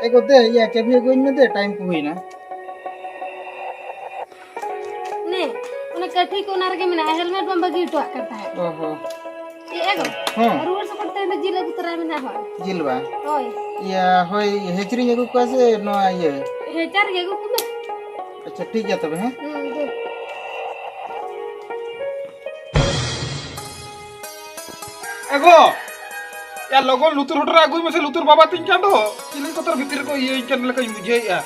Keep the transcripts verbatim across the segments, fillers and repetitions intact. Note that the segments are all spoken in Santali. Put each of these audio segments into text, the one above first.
ᱮ ᱜᱚ ᱫᱮ, ᱤᱭᱟᱹ, ᱪᱟᱹᱵᱤ ᱟᱹᱜᱩᱧ ᱢᱮ ᱫᱮ, time ᱠᱚ ᱦᱩᱭᱱᱟ᱾ ᱱᱮ, ᱚᱱᱟ ᱠᱟᱹᱴᱷᱤ ᱠᱚ ᱚᱱᱟ ᱨᱮᱜᱮ ᱢᱮᱱᱟᱜᱼᱟ, helmet ᱵᱟᱢ ᱵᱟᱹᱜᱤ ᱦᱚᱴᱚᱣᱟᱜ ᱠᱟᱱ ᱛᱟᱦᱮᱸᱫ᱾ ᱚ ᱦᱚᱸ᱾ ᱮ, ᱮ ᱜᱚ, ᱦᱚᱸ᱾ ᱨᱩᱣᱟᱹᱲ ᱡᱚᱠᱷᱚᱱ ᱛᱮᱦᱮᱧ ᱫᱚ ᱡᱤᱞ ᱟᱹᱜᱩ ᱛᱚᱨᱟᱭ ᱢᱮ ᱱᱟᱦᱟᱜ, ᱦᱳᱭ᱾ ᱡᱤᱞ ᱵᱟ? ᱦᱳᱭ᱾ ᱤᱭᱟᱹ, ᱦᱳᱭ, ᱦᱮᱪᱨᱤᱧ ᱟᱹᱜᱩ ᱠᱚᱣᱟ ᱥᱮ ᱱᱚᱣᱟ ᱤᱭᱟᱹ? ᱦᱮᱪᱟᱨ ᱜᱮ ᱟᱹᱜᱩ ᱠᱚᱢᱮ᱾ ᱟᱪᱪᱷᱟ, ᱴᱷᱤᱠ ᱜᱮᱭᱟ ᱛᱚᱵᱮ, ᱦᱮᱸ? ᱦᱩᱸ, ᱫᱩ᱾ ᱮ ᱜᱚ! ᱭᱟ, ᱞᱚᱜᱚᱱ ᱞᱩᱛᱩᱨ ᱦᱚᱴᱚᱨ ᱨᱮ ᱟᱹᱜᱩᱭ ᱢᱮᱥᱮ, ᱞᱩᱛᱩᱨ ᱵᱟᱵᱟ ᱛᱤᱧ ᱠᱟᱱ ᱫᱚ᱾ ᱪᱤᱞᱤ ᱠᱚᱛᱚᱨ ᱵᱷᱤᱛᱤᱨ ᱨᱮᱠᱚ ᱤᱭᱟᱹᱧ ᱠᱟᱱ ᱞᱮᱠᱟᱧ ᱵᱩᱡᱷᱟᱹᱣᱮᱫᱼᱟ᱾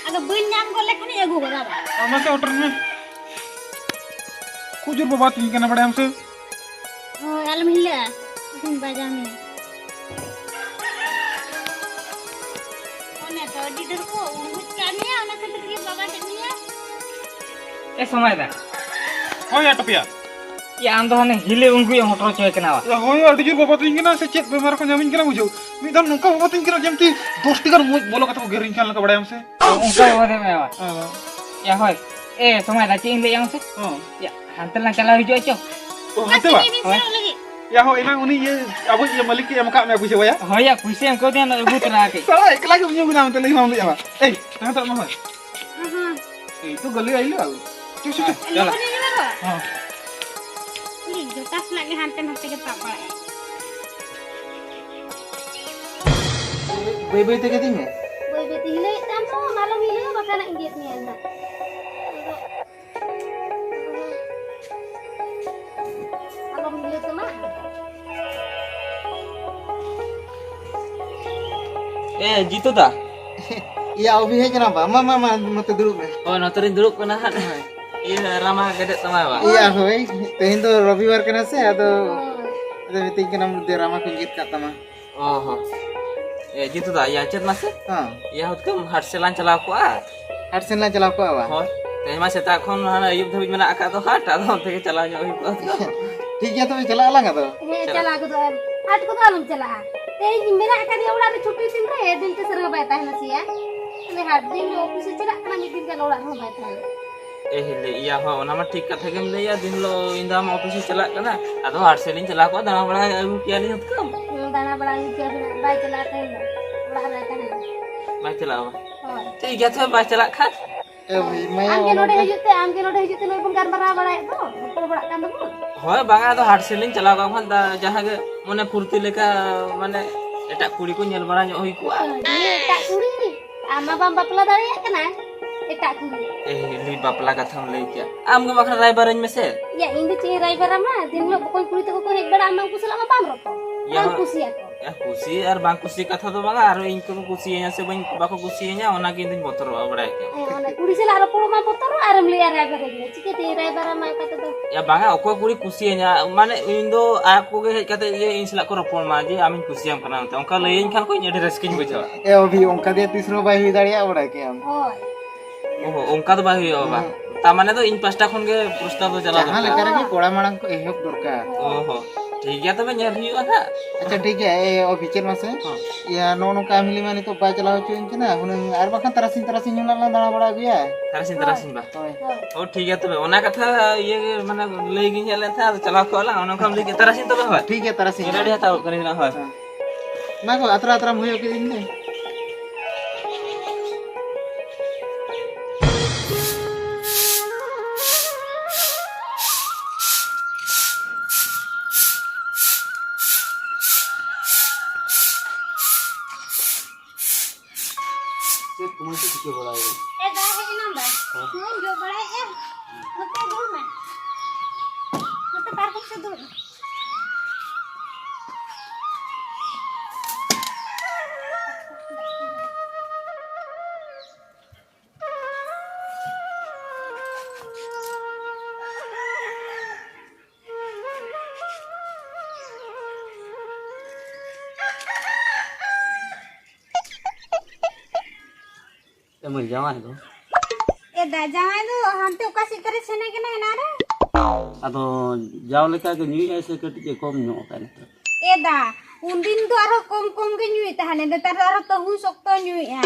ᱟᱫᱚ ᱵᱟᱹᱧ ᱧᱟᱢ ᱜᱚᱫ ᱞᱮᱠᱷᱟᱱᱤᱧ ᱟᱹᱜᱩ ᱜᱚᱫᱟ ᱵᱟᱝ? ᱟᱢ ᱢᱟᱥᱮ ᱦᱚᱴᱚᱨ ᱢᱮ᱾ ᱠᱷᱩᱵ ᱡᱳᱨ ᱵᱟᱵᱟ ᱛᱤᱧ ᱠᱟᱱᱟ, ᱵᱟᱲᱟᱭᱟᱢ ᱥᱮ? ᱦᱳᱭ, ᱟᱞᱚᱢ ᱦᱤᱞᱟᱹᱜᱼᱟ, ᱤᱧ ᱵᱟᱡᱟᱣ ᱢᱮᱭᱟ᱾ ᱚᱱᱮ ᱛᱚ ᱟᱹᱰᱤ ᱰᱷᱮᱨ ᱠᱚ ᱩᱲᱜᱩᱡ ᱠᱟᱜ ᱢᱮᱭᱟ, ᱚᱱᱟ ᱠᱷᱟᱹᱛᱤᱨ ᱜᱮ ᱵᱟᱵᱟ ᱠᱮᱫ ᱢᱮᱭᱟ᱾ ᱮ ᱥᱚᱢᱟᱭ ᱫᱟ᱾ ᱦᱳᱭ, ᱭᱟ ᱴᱚᱯᱤᱭᱟ᱾ ᱭᱟ, ᱟᱢ ᱫᱚ ᱦᱟᱱᱮ ᱦᱤᱞᱤ ᱩᱱᱠᱩᱭ ᱦᱚᱴᱚᱨ ᱦᱚᱪᱚᱭ ᱠᱟᱱᱟ ᱵᱟ? ᱭᱟ, ᱦᱳᱭ, ᱟᱹᱰᱤ ᱡᱳᱨ ᱵᱟᱵᱟ ᱛᱤᱧ ᱠᱟᱱᱟ, ᱥᱮ ᱪᱮᱫ ᱵᱮᱢᱟᱨ ᱠᱚ ᱧᱟᱢᱤᱧ ᱠᱟᱱᱟ ᱵᱩᱡᱷᱟᱹᱣ᱾ ᱢᱤᱫ ᱫᱷᱟᱣ ᱱᱚᱝᱠᱟ ᱵᱟᱵᱟ ᱛᱤᱧ ᱠᱟᱱᱟ, ᱡᱮᱢᱛᱤ ᱫᱚᱥ ᱴᱤ ᱜᱟᱱ ᱢᱩᱡ ᱵᱚᱞᱚ ᱠᱟᱛᱮ ᱠᱚ ᱜᱮᱨᱤᱧ ᱠᱟᱱ ᱞᱮᱠᱟ, ᱵᱟᱲᱟᱭᱟᱢ ᱥᱮ? ᱚᱱᱠᱟ ᱵᱟᱵᱟ ᱛᱤᱧ ᱢᱮ ᱵᱟ? ᱦᱮᱸ᱾ ᱭᱟ, ᱦᱳᱭ᱾ ᱮ ᱥᱚᱢᱟᱭ ᱫᱟ, ᱪᱮᱫ ᱤᱧ ᱞᱟᱹᱭᱟ ᱢᱟᱥᱮ? ᱦᱮᱸ᱾ ᱭᱟ, ᱦᱟᱱᱛᱮ ᱞᱟᱝ ᱪᱟᱞᱟᱣ ᱦᱤᱡᱩᱜᱼᱟ ᱪᱚ᱾ ᱚ, ᱦᱟᱱᱛᱮ ᱵᱟ? ᱦᱳᱭ᱾ ᱭᱟ, ᱦᱳ, ᱮᱱᱟᱝ ᱩᱱᱤ ᱤᱭᱟᱹ, ᱟᱵᱚᱭᱤᱡ ᱤᱭᱟᱹ ᱢᱟᱹᱞᱤᱠ ᱮ ᱮᱢ ᱟᱠᱟᱫ ᱢᱮᱭᱟ ᱯᱩᱭᱥᱟᱹ, ᱵᱟᱭᱟ? ᱦᱳᱭ ᱭᱟ, ᱯᱩᱭᱥᱟᱹ ᱮᱢ ᱠᱟᱣᱫᱤᱧᱟ, ᱚᱱᱟ ᱟᱹᱜᱩ ᱛᱚᱨᱟ ᱠᱮᱫ᱾ ᱥᱟᱞᱟ, ᱮᱠᱞᱟ ᱜᱮᱢ ᱧᱩ ᱠᱮᱫᱟ ᱢᱮᱱᱛᱮ ᱞᱟᱹᱭ ᱦᱚᱸ ᱵᱟᱢ ᱞᱟᱹᱭᱟ ᱵᱟ? ᱮᱭ, ᱛᱟᱦᱮᱸ ᱦᱟᱛᱟᱲ ᱢᱮ ᱦᱳᱭ᱾ ᱦᱮᱸ, ᱦᱮᱸ᱾ ᱮᱭ ᱛᱚ ᱜᱟᱹᱞᱤ ᱟᱭᱞᱳ ᱟᱞᱩ᱾ ᱪᱚ, ᱪᱚ, ᱪᱚ᱾ ᱦᱮᱸ, ᱪᱟᱞᱟᱜ᱾ ᱞᱚᱜᱚᱱ ᱧᱚᱜ ᱧᱮᱞᱚᱜᱚᱜ᱾ ᱦᱮᱸ᱾ ᱩᱱᱤ ᱡᱚᱴᱟ ᱥᱟᱞᱟᱜ ᱜᱮ ᱦᱟᱱᱛᱮ ᱱᱟᱛᱮ ᱜᱮ ᱛᱟᱵ ᱵᱟᱲᱟᱭᱟ᱾ ᱵᱟᱹᱭ ᱵᱟᱹᱭ ᱛᱮ ᱜᱮᱫᱤᱧ ᱢᱮ᱾ ᱵᱟᱹᱭ ᱵᱟᱹᱭ ᱛᱮ ᱦᱤᱞᱟᱹᱭᱮᱫ ᱛᱟᱢ ᱫᱚ, ᱟᱞᱚᱢ ᱦᱤᱞᱟᱹᱭᱟ, ᱵᱟᱠᱷᱟᱱ ᱦᱟᱸᱜ ᱤᱧ ᱜᱮᱫ ᱢᱮᱭᱟ ᱱᱟᱦᱟᱜ᱾ ᱟᱞᱚᱢ ᱤᱭᱟᱹ ᱛᱟᱢᱟ᱾ ᱮ, ᱡᱤᱛᱩ ᱫᱟ᱾ ᱤᱭᱟ, ᱚᱵᱷᱤ ᱦᱮᱡ ᱠᱟᱱᱟ ᱵᱟ? ᱢᱟ, ᱢᱟ, ᱢᱟ, ᱱᱚᱛᱮ ᱫᱩᱲᱩᱵ ᱢᱮ᱾ ᱦᱳᱭ, ᱱᱚᱛᱮ ᱨᱤᱧ ᱫᱩᱲᱩᱵ ᱠᱟᱱᱟ ᱦᱟᱸᱜ᱾ ᱦᱳᱭ᱾ ᱤᱭᱟᱹ, ᱨᱟᱢᱟ ᱜᱮᱫᱮᱫ ᱛᱟᱢᱟ ᱵᱟ? ᱤᱭᱟ, ᱦᱳᱭ, ᱛᱮᱦᱮᱧ ᱫᱚ ᱨᱚᱵᱤᱵᱟᱨ ᱠᱟᱱᱟ ᱥᱮ, ᱟᱫᱚ, ᱦᱳᱭ᱾ ᱟᱫᱚ ᱢᱤᱛᱟᱹᱧ ᱠᱟᱱᱟᱢ ᱡᱮ ᱨᱟᱢᱟ ᱠᱚᱧ ᱜᱮᱫ ᱠᱟᱜ ᱛᱟᱢᱟ᱾ ᱚ ᱦᱚᱸ᱾ ᱮ, ᱡᱤᱛᱩ ᱫᱟ, ᱭᱟ, ᱪᱮᱫ ᱢᱟᱥᱮ? ᱦᱮᱸ᱾ ᱭᱟ, ᱦᱩᱛᱠᱟᱹᱢ ᱦᱟᱴ ᱥᱮᱫ ᱞᱟᱝ ᱪᱟᱞᱟᱣ ᱠᱚᱜᱼᱟ᱾ ᱦᱟᱴ ᱥᱮᱫ ᱞᱟᱝ ᱪᱟᱞᱟᱣ ᱠᱚᱜᱼᱟ ᱵᱟ? ᱦᱳᱭ᱾ ᱛᱮᱦᱮᱧ ᱢᱟ ᱥᱮᱛᱟᱜ ᱠᱷᱚᱱ ᱦᱟᱱᱮ ᱟᱹᱭᱩᱵ ᱫᱷᱟᱹᱵᱤᱡ ᱢᱮᱱᱟᱜ ᱟᱠᱟᱫ ᱫᱚ ᱦᱟᱴ, ᱟᱫᱚ ᱚᱱᱛᱮ ᱜᱮ ᱪᱟᱞᱟᱣ ᱧᱚᱜ ᱦᱩᱭ ᱠᱚᱜᱼᱟ ᱛᱚ᱾ ᱴᱷᱤᱠ ᱜᱮᱭᱟ, ᱛᱚᱵᱮ ᱪᱟᱞᱟᱜ ᱟᱞᱟᱝ ᱟᱫᱚ᱾ ᱦᱮᱸ, ᱪᱟᱞᱟᱜ᱾ ᱪᱟᱞᱟᱣ ᱜᱚᱫᱚᱜ ᱟᱢ᱾ ᱦᱟᱴ ᱠᱚᱫᱚ ᱟᱞᱚᱢ ᱪᱟᱞᱟᱜᱼᱟ᱾ ᱛᱮᱦᱮᱧ ᱢᱮᱱᱟᱜ ᱟᱠᱟᱫᱮᱭᱟ ᱚᱲᱟᱜ ᱨᱮ ᱪᱷᱩᱴᱤ ᱫᱤᱱ ᱨᱮ, ᱫᱤᱱ ᱛᱮ ᱥᱮᱨᱢᱟ ᱵᱟᱭ ᱛᱟᱦᱮᱱᱟ ᱥᱮᱭᱟ᱾ ᱛᱟᱦᱞᱮ ᱦᱟᱴ ᱫᱤᱱ ᱚᱯᱷᱤᱥ ᱮ ᱪᱟᱞᱟᱜ ᱠᱟᱱᱟ, ᱢᱤᱫ ᱫᱤᱱ ᱜᱟᱱ ᱚᱲᱟᱜ ᱨᱮᱦᱚᱸ ᱵᱟᱭ ᱛᱟᱦᱮᱱᱟ᱾ ᱮ ᱦᱤᱞᱤ, ᱤᱭᱟ ᱦᱚᱸ, ᱚᱱᱟ ᱢᱟ ᱴᱷᱤᱠ ᱠᱟᱛᱷᱟ ᱜᱮᱢ ᱞᱟᱹᱭᱟ, ᱫᱤᱱ ᱦᱤᱞᱳᱜ ᱤᱧ ᱫᱚ ᱟᱢ ᱚᱯᱷᱤᱥ ᱤᱧ ᱪᱟᱞᱟᱜ ᱠᱟᱱᱟ, ᱟᱫᱚ ᱦᱟᱴ ᱥᱮᱫ ᱞᱤᱧ ᱪᱟᱞᱟᱣ ᱠᱚᱜᱼᱟ, ᱫᱟᱬᱟ ᱵᱟᱲᱟ ᱟᱹᱜᱩ ᱠᱮᱭᱟᱞᱤᱧ ᱦᱩᱛᱠᱟᱹᱢ᱾ ᱫᱟᱬᱟ ᱵᱟᱲᱟ ᱦᱩᱭᱩᱜ ᱜᱮᱭᱟ, ᱵᱟᱭ ᱪᱟᱞᱟᱜᱼᱟ ᱛᱮᱦᱮᱧ ᱫᱚ, ᱚᱲᱟᱜ ᱨᱮ ᱛᱟᱦᱮᱱᱟ᱾ ᱵᱟᱭ ᱪᱟᱞᱟᱜᱼᱟ ᱵᱟ? ᱦᱳᱭ᱾ ᱴᱷᱤᱠ ᱜᱮᱭᱟ, ᱛᱚᱵᱮ ᱵᱟᱭ ᱪᱟᱞᱟᱜ ᱠᱷᱟᱱ᱾ ᱮ ᱵᱷᱟᱹᱭ, ᱢᱟᱭᱟ ᱟᱢ ᱜᱮ ᱱᱚᱰᱮ ᱚᱱᱠᱟ ᱦᱤᱡᱩᱜ ᱛᱮ, ᱟᱢ ᱜᱮ ᱱᱚᱰᱮ ᱦᱤᱡᱩᱜ ᱛᱮ ᱱᱚᱜᱼᱚᱭ ᱵᱚᱱ ᱜᱟᱞᱢᱟᱨᱟᱣ ᱵᱟᱲᱟᱭᱮᱫ ᱫᱚ, ᱨᱚᱯᱚᱲ ᱵᱟᱲᱟᱜ ᱠᱟᱱ ᱫᱚᱵᱚᱱ᱾ ᱦᱳᱭ, ᱵᱟᱝᱟ, ᱟᱫᱚ ᱦᱟᱴ ᱥᱮᱫ ᱞᱤᱧ ᱪᱟᱞᱟᱣ ᱠᱚᱜ ᱠᱷᱟᱱ ᱫᱟ-, ᱡᱟᱦᱟᱸ ᱜᱮ ᱢᱚᱱᱮ ᱯᱷᱩᱨᱛᱤ ᱞᱮᱠᱟ, ᱢᱟᱱᱮ ᱮᱴᱟᱜ ᱠᱩᱲᱤ ᱠᱚ ᱧᱮᱞ ᱵᱟᱲᱟ ᱧᱚᱜ ᱦᱩᱭ ᱠᱚᱜᱼᱟ᱾ ᱦᱳᱭ, ᱮᱴᱟᱜ ᱠᱩᱲᱤ? ᱟᱢ ᱢᱟ ᱵᱟᱢ ᱵᱟᱯᱞᱟ ᱫᱟᱲᱮᱭᱟᱜ ᱠᱟᱱᱟ, ᱮᱴᱟᱜ ᱠᱩᱲᱤ᱾ ᱮ ᱦᱤᱞᱤ, ᱵᱟᱯᱞᱟ ᱠᱟᱛᱷᱟᱢ ᱞᱟᱹᱭ ᱠᱮᱜᱼᱟ, ᱟᱢ ᱜᱮ ᱵᱟᱠᱷᱟᱱ ᱨᱟᱭᱵᱟᱨᱟᱹᱧ ᱢᱮᱥᱮ᱾ ᱭᱟ, ᱤᱧ ᱫᱚ ᱪᱮᱫ ᱤᱧ ᱨᱟᱭᱵᱟᱨᱟᱢᱟ? ᱫᱤᱱ ᱦᱤᱞᱳᱜ ᱵᱚᱠᱚᱧ ᱠᱩᱲᱤ ᱛᱟᱠᱚ ᱠᱚ ᱦᱮᱡ ᱵᱟᱲᱟᱜᱼᱟ, ᱟᱢ ᱢᱟ ᱩᱱᱠᱩ ᱥᱟᱞᱟᱜ ᱢᱟ ᱵᱟᱢ ᱨᱚᱯᱚᱲ, ᱭᱟ, ᱵᱟᱢ ᱦᱳᱭ᱾ ᱠᱩᱥᱤᱭᱟᱠᱚ᱾ ᱭᱟ, ᱠᱩᱥᱤ ᱟᱨ ᱵᱟᱝ ᱠᱩᱥᱤ ᱠᱟᱛᱷᱟ ᱫᱚ ᱵᱟᱝᱟ, ᱟᱨᱚ ᱤᱧ ᱠᱚ ᱠᱩᱥᱤᱭᱟᱹᱧᱟ ᱥᱮ ᱵᱟᱹᱧ, ᱵᱟᱠᱚ ᱠᱩᱥᱤᱭᱟᱹᱧᱟ, ᱚᱱᱟ ᱜᱮ ᱤᱧ ᱫᱩᱧ ᱵᱚᱛᱚᱨᱚᱜᱼᱟ, ᱵᱟᱲᱟᱭ ᱠᱮᱜᱼᱟᱢ᱾ ᱦᱮᱸ, ᱚᱱᱟ ᱠᱩᱲᱤ ᱥᱟᱞᱟᱜ ᱨᱚᱯᱚᱲ ᱢᱟ ᱵᱚᱛᱚᱨᱚᱜ, ᱟᱨᱮᱢ ᱞᱟᱹᱭᱟ ᱨᱟᱭᱵᱟᱨᱟᱹᱧ ᱢᱮ, ᱪᱤᱠᱟᱹᱛᱮ ᱨᱟᱭᱵᱟᱨᱟᱢᱟ ᱚᱱᱠᱟ ᱛᱮᱫᱚ? ᱭᱟ, ᱵᱟᱝᱟ, ᱚᱠᱚᱭ ᱠᱩᱲᱤ ᱠᱩᱥᱤᱭᱟᱹᱧᱟ, ᱢᱟᱱᱮ ᱤᱧ ᱫᱚ ᱟᱠᱚ ᱜᱮ ᱦᱮᱡ ᱠᱟᱛᱮ ᱤᱭᱟᱹ ᱤᱧ ᱥᱟᱞᱟᱜ ᱠᱚ ᱨᱚᱯᱚᱲ ᱢᱟ ᱡᱮ ᱟᱢᱤᱧ ᱠᱩᱥᱤᱭᱟᱢ ᱠᱟᱱᱟ ᱢᱮᱱᱛᱮ, ᱚᱱᱠᱟ ᱞᱟᱹᱭᱟᱹᱧ ᱠᱷᱟᱱ ᱠᱚ ᱤᱧ ᱟᱹᱰᱤ ᱨᱟᱹᱥᱠᱟᱹᱧ ᱵᱩᱡᱷᱟᱹᱣᱟ᱾ ᱮ ᱚᱵᱷᱤ, ᱚᱱᱠᱟ ᱫᱚ ᱛᱤᱥ ᱨᱮᱦᱚᱸ ᱵᱟᱭ ᱦᱩᱭ ᱫᱟᱲᱮᱭᱟᱜᱼᱟ, ᱵᱟᱲᱟᱭ ᱠᱮᱜᱼᱟᱢ᱾ ᱦᱳᱭ᱾ ᱚᱦᱚ, ᱚᱱᱠᱟ ᱫᱚ ᱵᱟᱭ ᱦᱩᱭᱩᱜᱼᱟ ᱵᱟᱵᱟ᱾ ᱦᱩᱸ᱾ ᱛᱟᱨ ᱢᱟᱱᱮ ᱫᱚ ᱤᱧ ᱯᱟᱥᱴᱟ ᱠᱷᱚᱱ ᱜᱮ ᱯᱨᱚᱥᱛᱟᱵ ᱫᱚ ᱪᱟᱞᱟᱣ ᱡᱟᱦᱟᱸ ᱫᱚᱨᱠᱟᱨ᱾ ᱞᱮᱠᱟ ᱨᱮᱜᱮ ᱠᱚᱲᱟ ᱢᱟᱲᱟᱝ ᱠᱚ ᱮᱦᱚᱵ ᱫᱚᱨᱠᱟᱨ᱾ ᱚᱦᱚ, ᱴᱷᱤᱠ ᱜᱮᱭᱟ, ᱛᱚᱵᱮ ᱧᱮᱞ ᱦᱩᱭᱩᱜᱼᱟ ᱦᱟᱸᱜ᱾ ᱟᱪᱪᱷᱟ, ᱴᱷᱤᱠ ᱜᱮᱭᱟ, ᱮ, ᱚ, ᱵᱤᱪᱟᱹᱨ ᱢᱟᱥᱮ᱾ ᱦᱚᱸ᱾ ᱤᱭᱟᱹ, ᱱᱚᱜᱼᱚ ᱱᱚᱝᱠᱟ ᱟᱢ ᱦᱤᱞᱤ ᱢᱟ ᱱᱤᱛᱚᱜ ᱵᱟᱭ ᱪᱟᱞᱟᱣ ᱦᱚᱪᱚᱭᱟᱹᱧ ᱠᱟᱱᱟ, ᱦᱩᱱᱟᱹᱝ ᱟᱨ ᱵᱟᱠᱷᱟᱱ ᱛᱟᱨᱟᱥᱤᱧ, ᱛᱟᱨᱟᱥᱤᱧ ᱦᱩᱱᱟᱹᱝ ᱞᱟᱝ ᱫᱟᱬᱟ ᱵᱟᱲᱟ ᱟᱹᱜᱩᱭᱟ᱾ ᱛᱟᱨᱟᱥᱤᱧ, ᱦᱳᱭ᱾ ᱛᱟᱨᱟᱥᱤᱧ ᱵᱟ? ᱦᱳᱭ᱾ ᱚ, ᱴᱷᱤᱠ ᱜᱮᱭᱟ, ᱛᱚᱵᱮ ᱚᱱᱟ ᱠᱟᱛᱷᱟ ᱤᱭᱟᱹ ᱜᱮ, ᱢᱟᱱᱮ, ᱞᱟᱹᱭ ᱜᱤᱧ ᱦᱮᱡ ᱞᱮᱱ ᱛᱟᱦᱮᱸᱫ, ᱟᱫᱚ ᱪᱟᱞᱟᱣ ᱠᱚᱜᱼᱟ ᱞᱟᱝ, ᱚᱱᱮ ᱚᱱᱠᱟᱢ ᱞᱟᱹᱭ ᱠᱮᱫ, ᱛᱟᱨᱟᱥᱤᱧ ᱛᱚᱵᱮ ᱦᱳᱭ᱾ ᱴᱷᱤᱠ ᱜᱮᱭᱟ, ᱛᱟᱨᱟᱥᱤᱧ᱾ ᱨᱮᱰᱤ ᱦᱟᱛᱟᱣ ᱠᱟᱹᱱᱟᱹᱧ ᱱᱟᱜ, ᱦᱳᱭ᱾ ᱦᱮᱸ᱾ ᱚᱱᱟ ᱠᱚ ᱟᱛᱨᱟ ᱟᱛᱨᱟᱢ ᱦᱩᱭ ᱦᱚᱪᱚ ᱠᱤᱫᱤᱧ ᱫᱚ᱾ ᱪᱮᱫ ᱠᱚ ᱢᱟᱥᱮ ᱪᱤᱠᱟᱹ ᱵᱟᱲᱟᱭᱮᱫᱟ? ᱮ ᱫᱟ, ᱦᱮᱡ ᱮᱱᱟᱢ ᱫᱟ? ᱦᱮᱸ᱾ ᱱᱚᱜᱼᱚᱭ ᱡᱚᱜ ᱵᱟᱲᱟᱭᱮᱫᱼᱟ᱾ ᱱᱚᱛᱮ ᱫᱩᱲᱩᱵ ᱢᱮ᱾ ᱱᱚᱛᱮ ᱯᱟᱨᱠᱚᱢ ᱥᱮᱫ ᱫᱩᱲᱩᱵ ᱢᱮ᱾ ᱮ ᱢᱟᱹᱭ, ᱡᱟᱶᱟᱭ ᱫᱚ? ᱮ ᱫᱟ, ᱡᱟᱶᱟᱭ ᱫᱚ ᱦᱟᱱᱛᱮ ᱚᱠᱟ ᱥᱮᱫ ᱛᱟᱨᱮ ᱥᱮᱱ ᱟᱠᱟᱱᱟ ᱮᱱᱟᱱ ᱨᱮ᱾ ᱟᱫᱚ ᱡᱟᱣ ᱞᱮᱠᱟ ᱜᱮ ᱧᱩᱭᱮᱫᱼᱟᱭ ᱥᱮ ᱠᱟᱹᱴᱤᱡ ᱮ ᱠᱚᱢ ᱧᱚᱜ ᱟᱠᱟᱫ ᱱᱮᱛᱟᱨ? ᱮ ᱫᱟ, ᱩᱱᱫᱤᱱ ᱫᱚ ᱟᱨᱦᱚᱸ ᱠᱚᱢ ᱠᱚᱢ ᱜᱮ ᱧᱩᱭᱮᱫ ᱛᱟᱦᱮᱱ, ᱱᱮᱛᱟᱨ ᱫᱚ ᱟᱨᱦᱚᱸ ᱛᱟᱹᱦᱩ ᱥᱚᱠᱛᱚ ᱧᱩᱭᱮᱫᱼᱟ᱾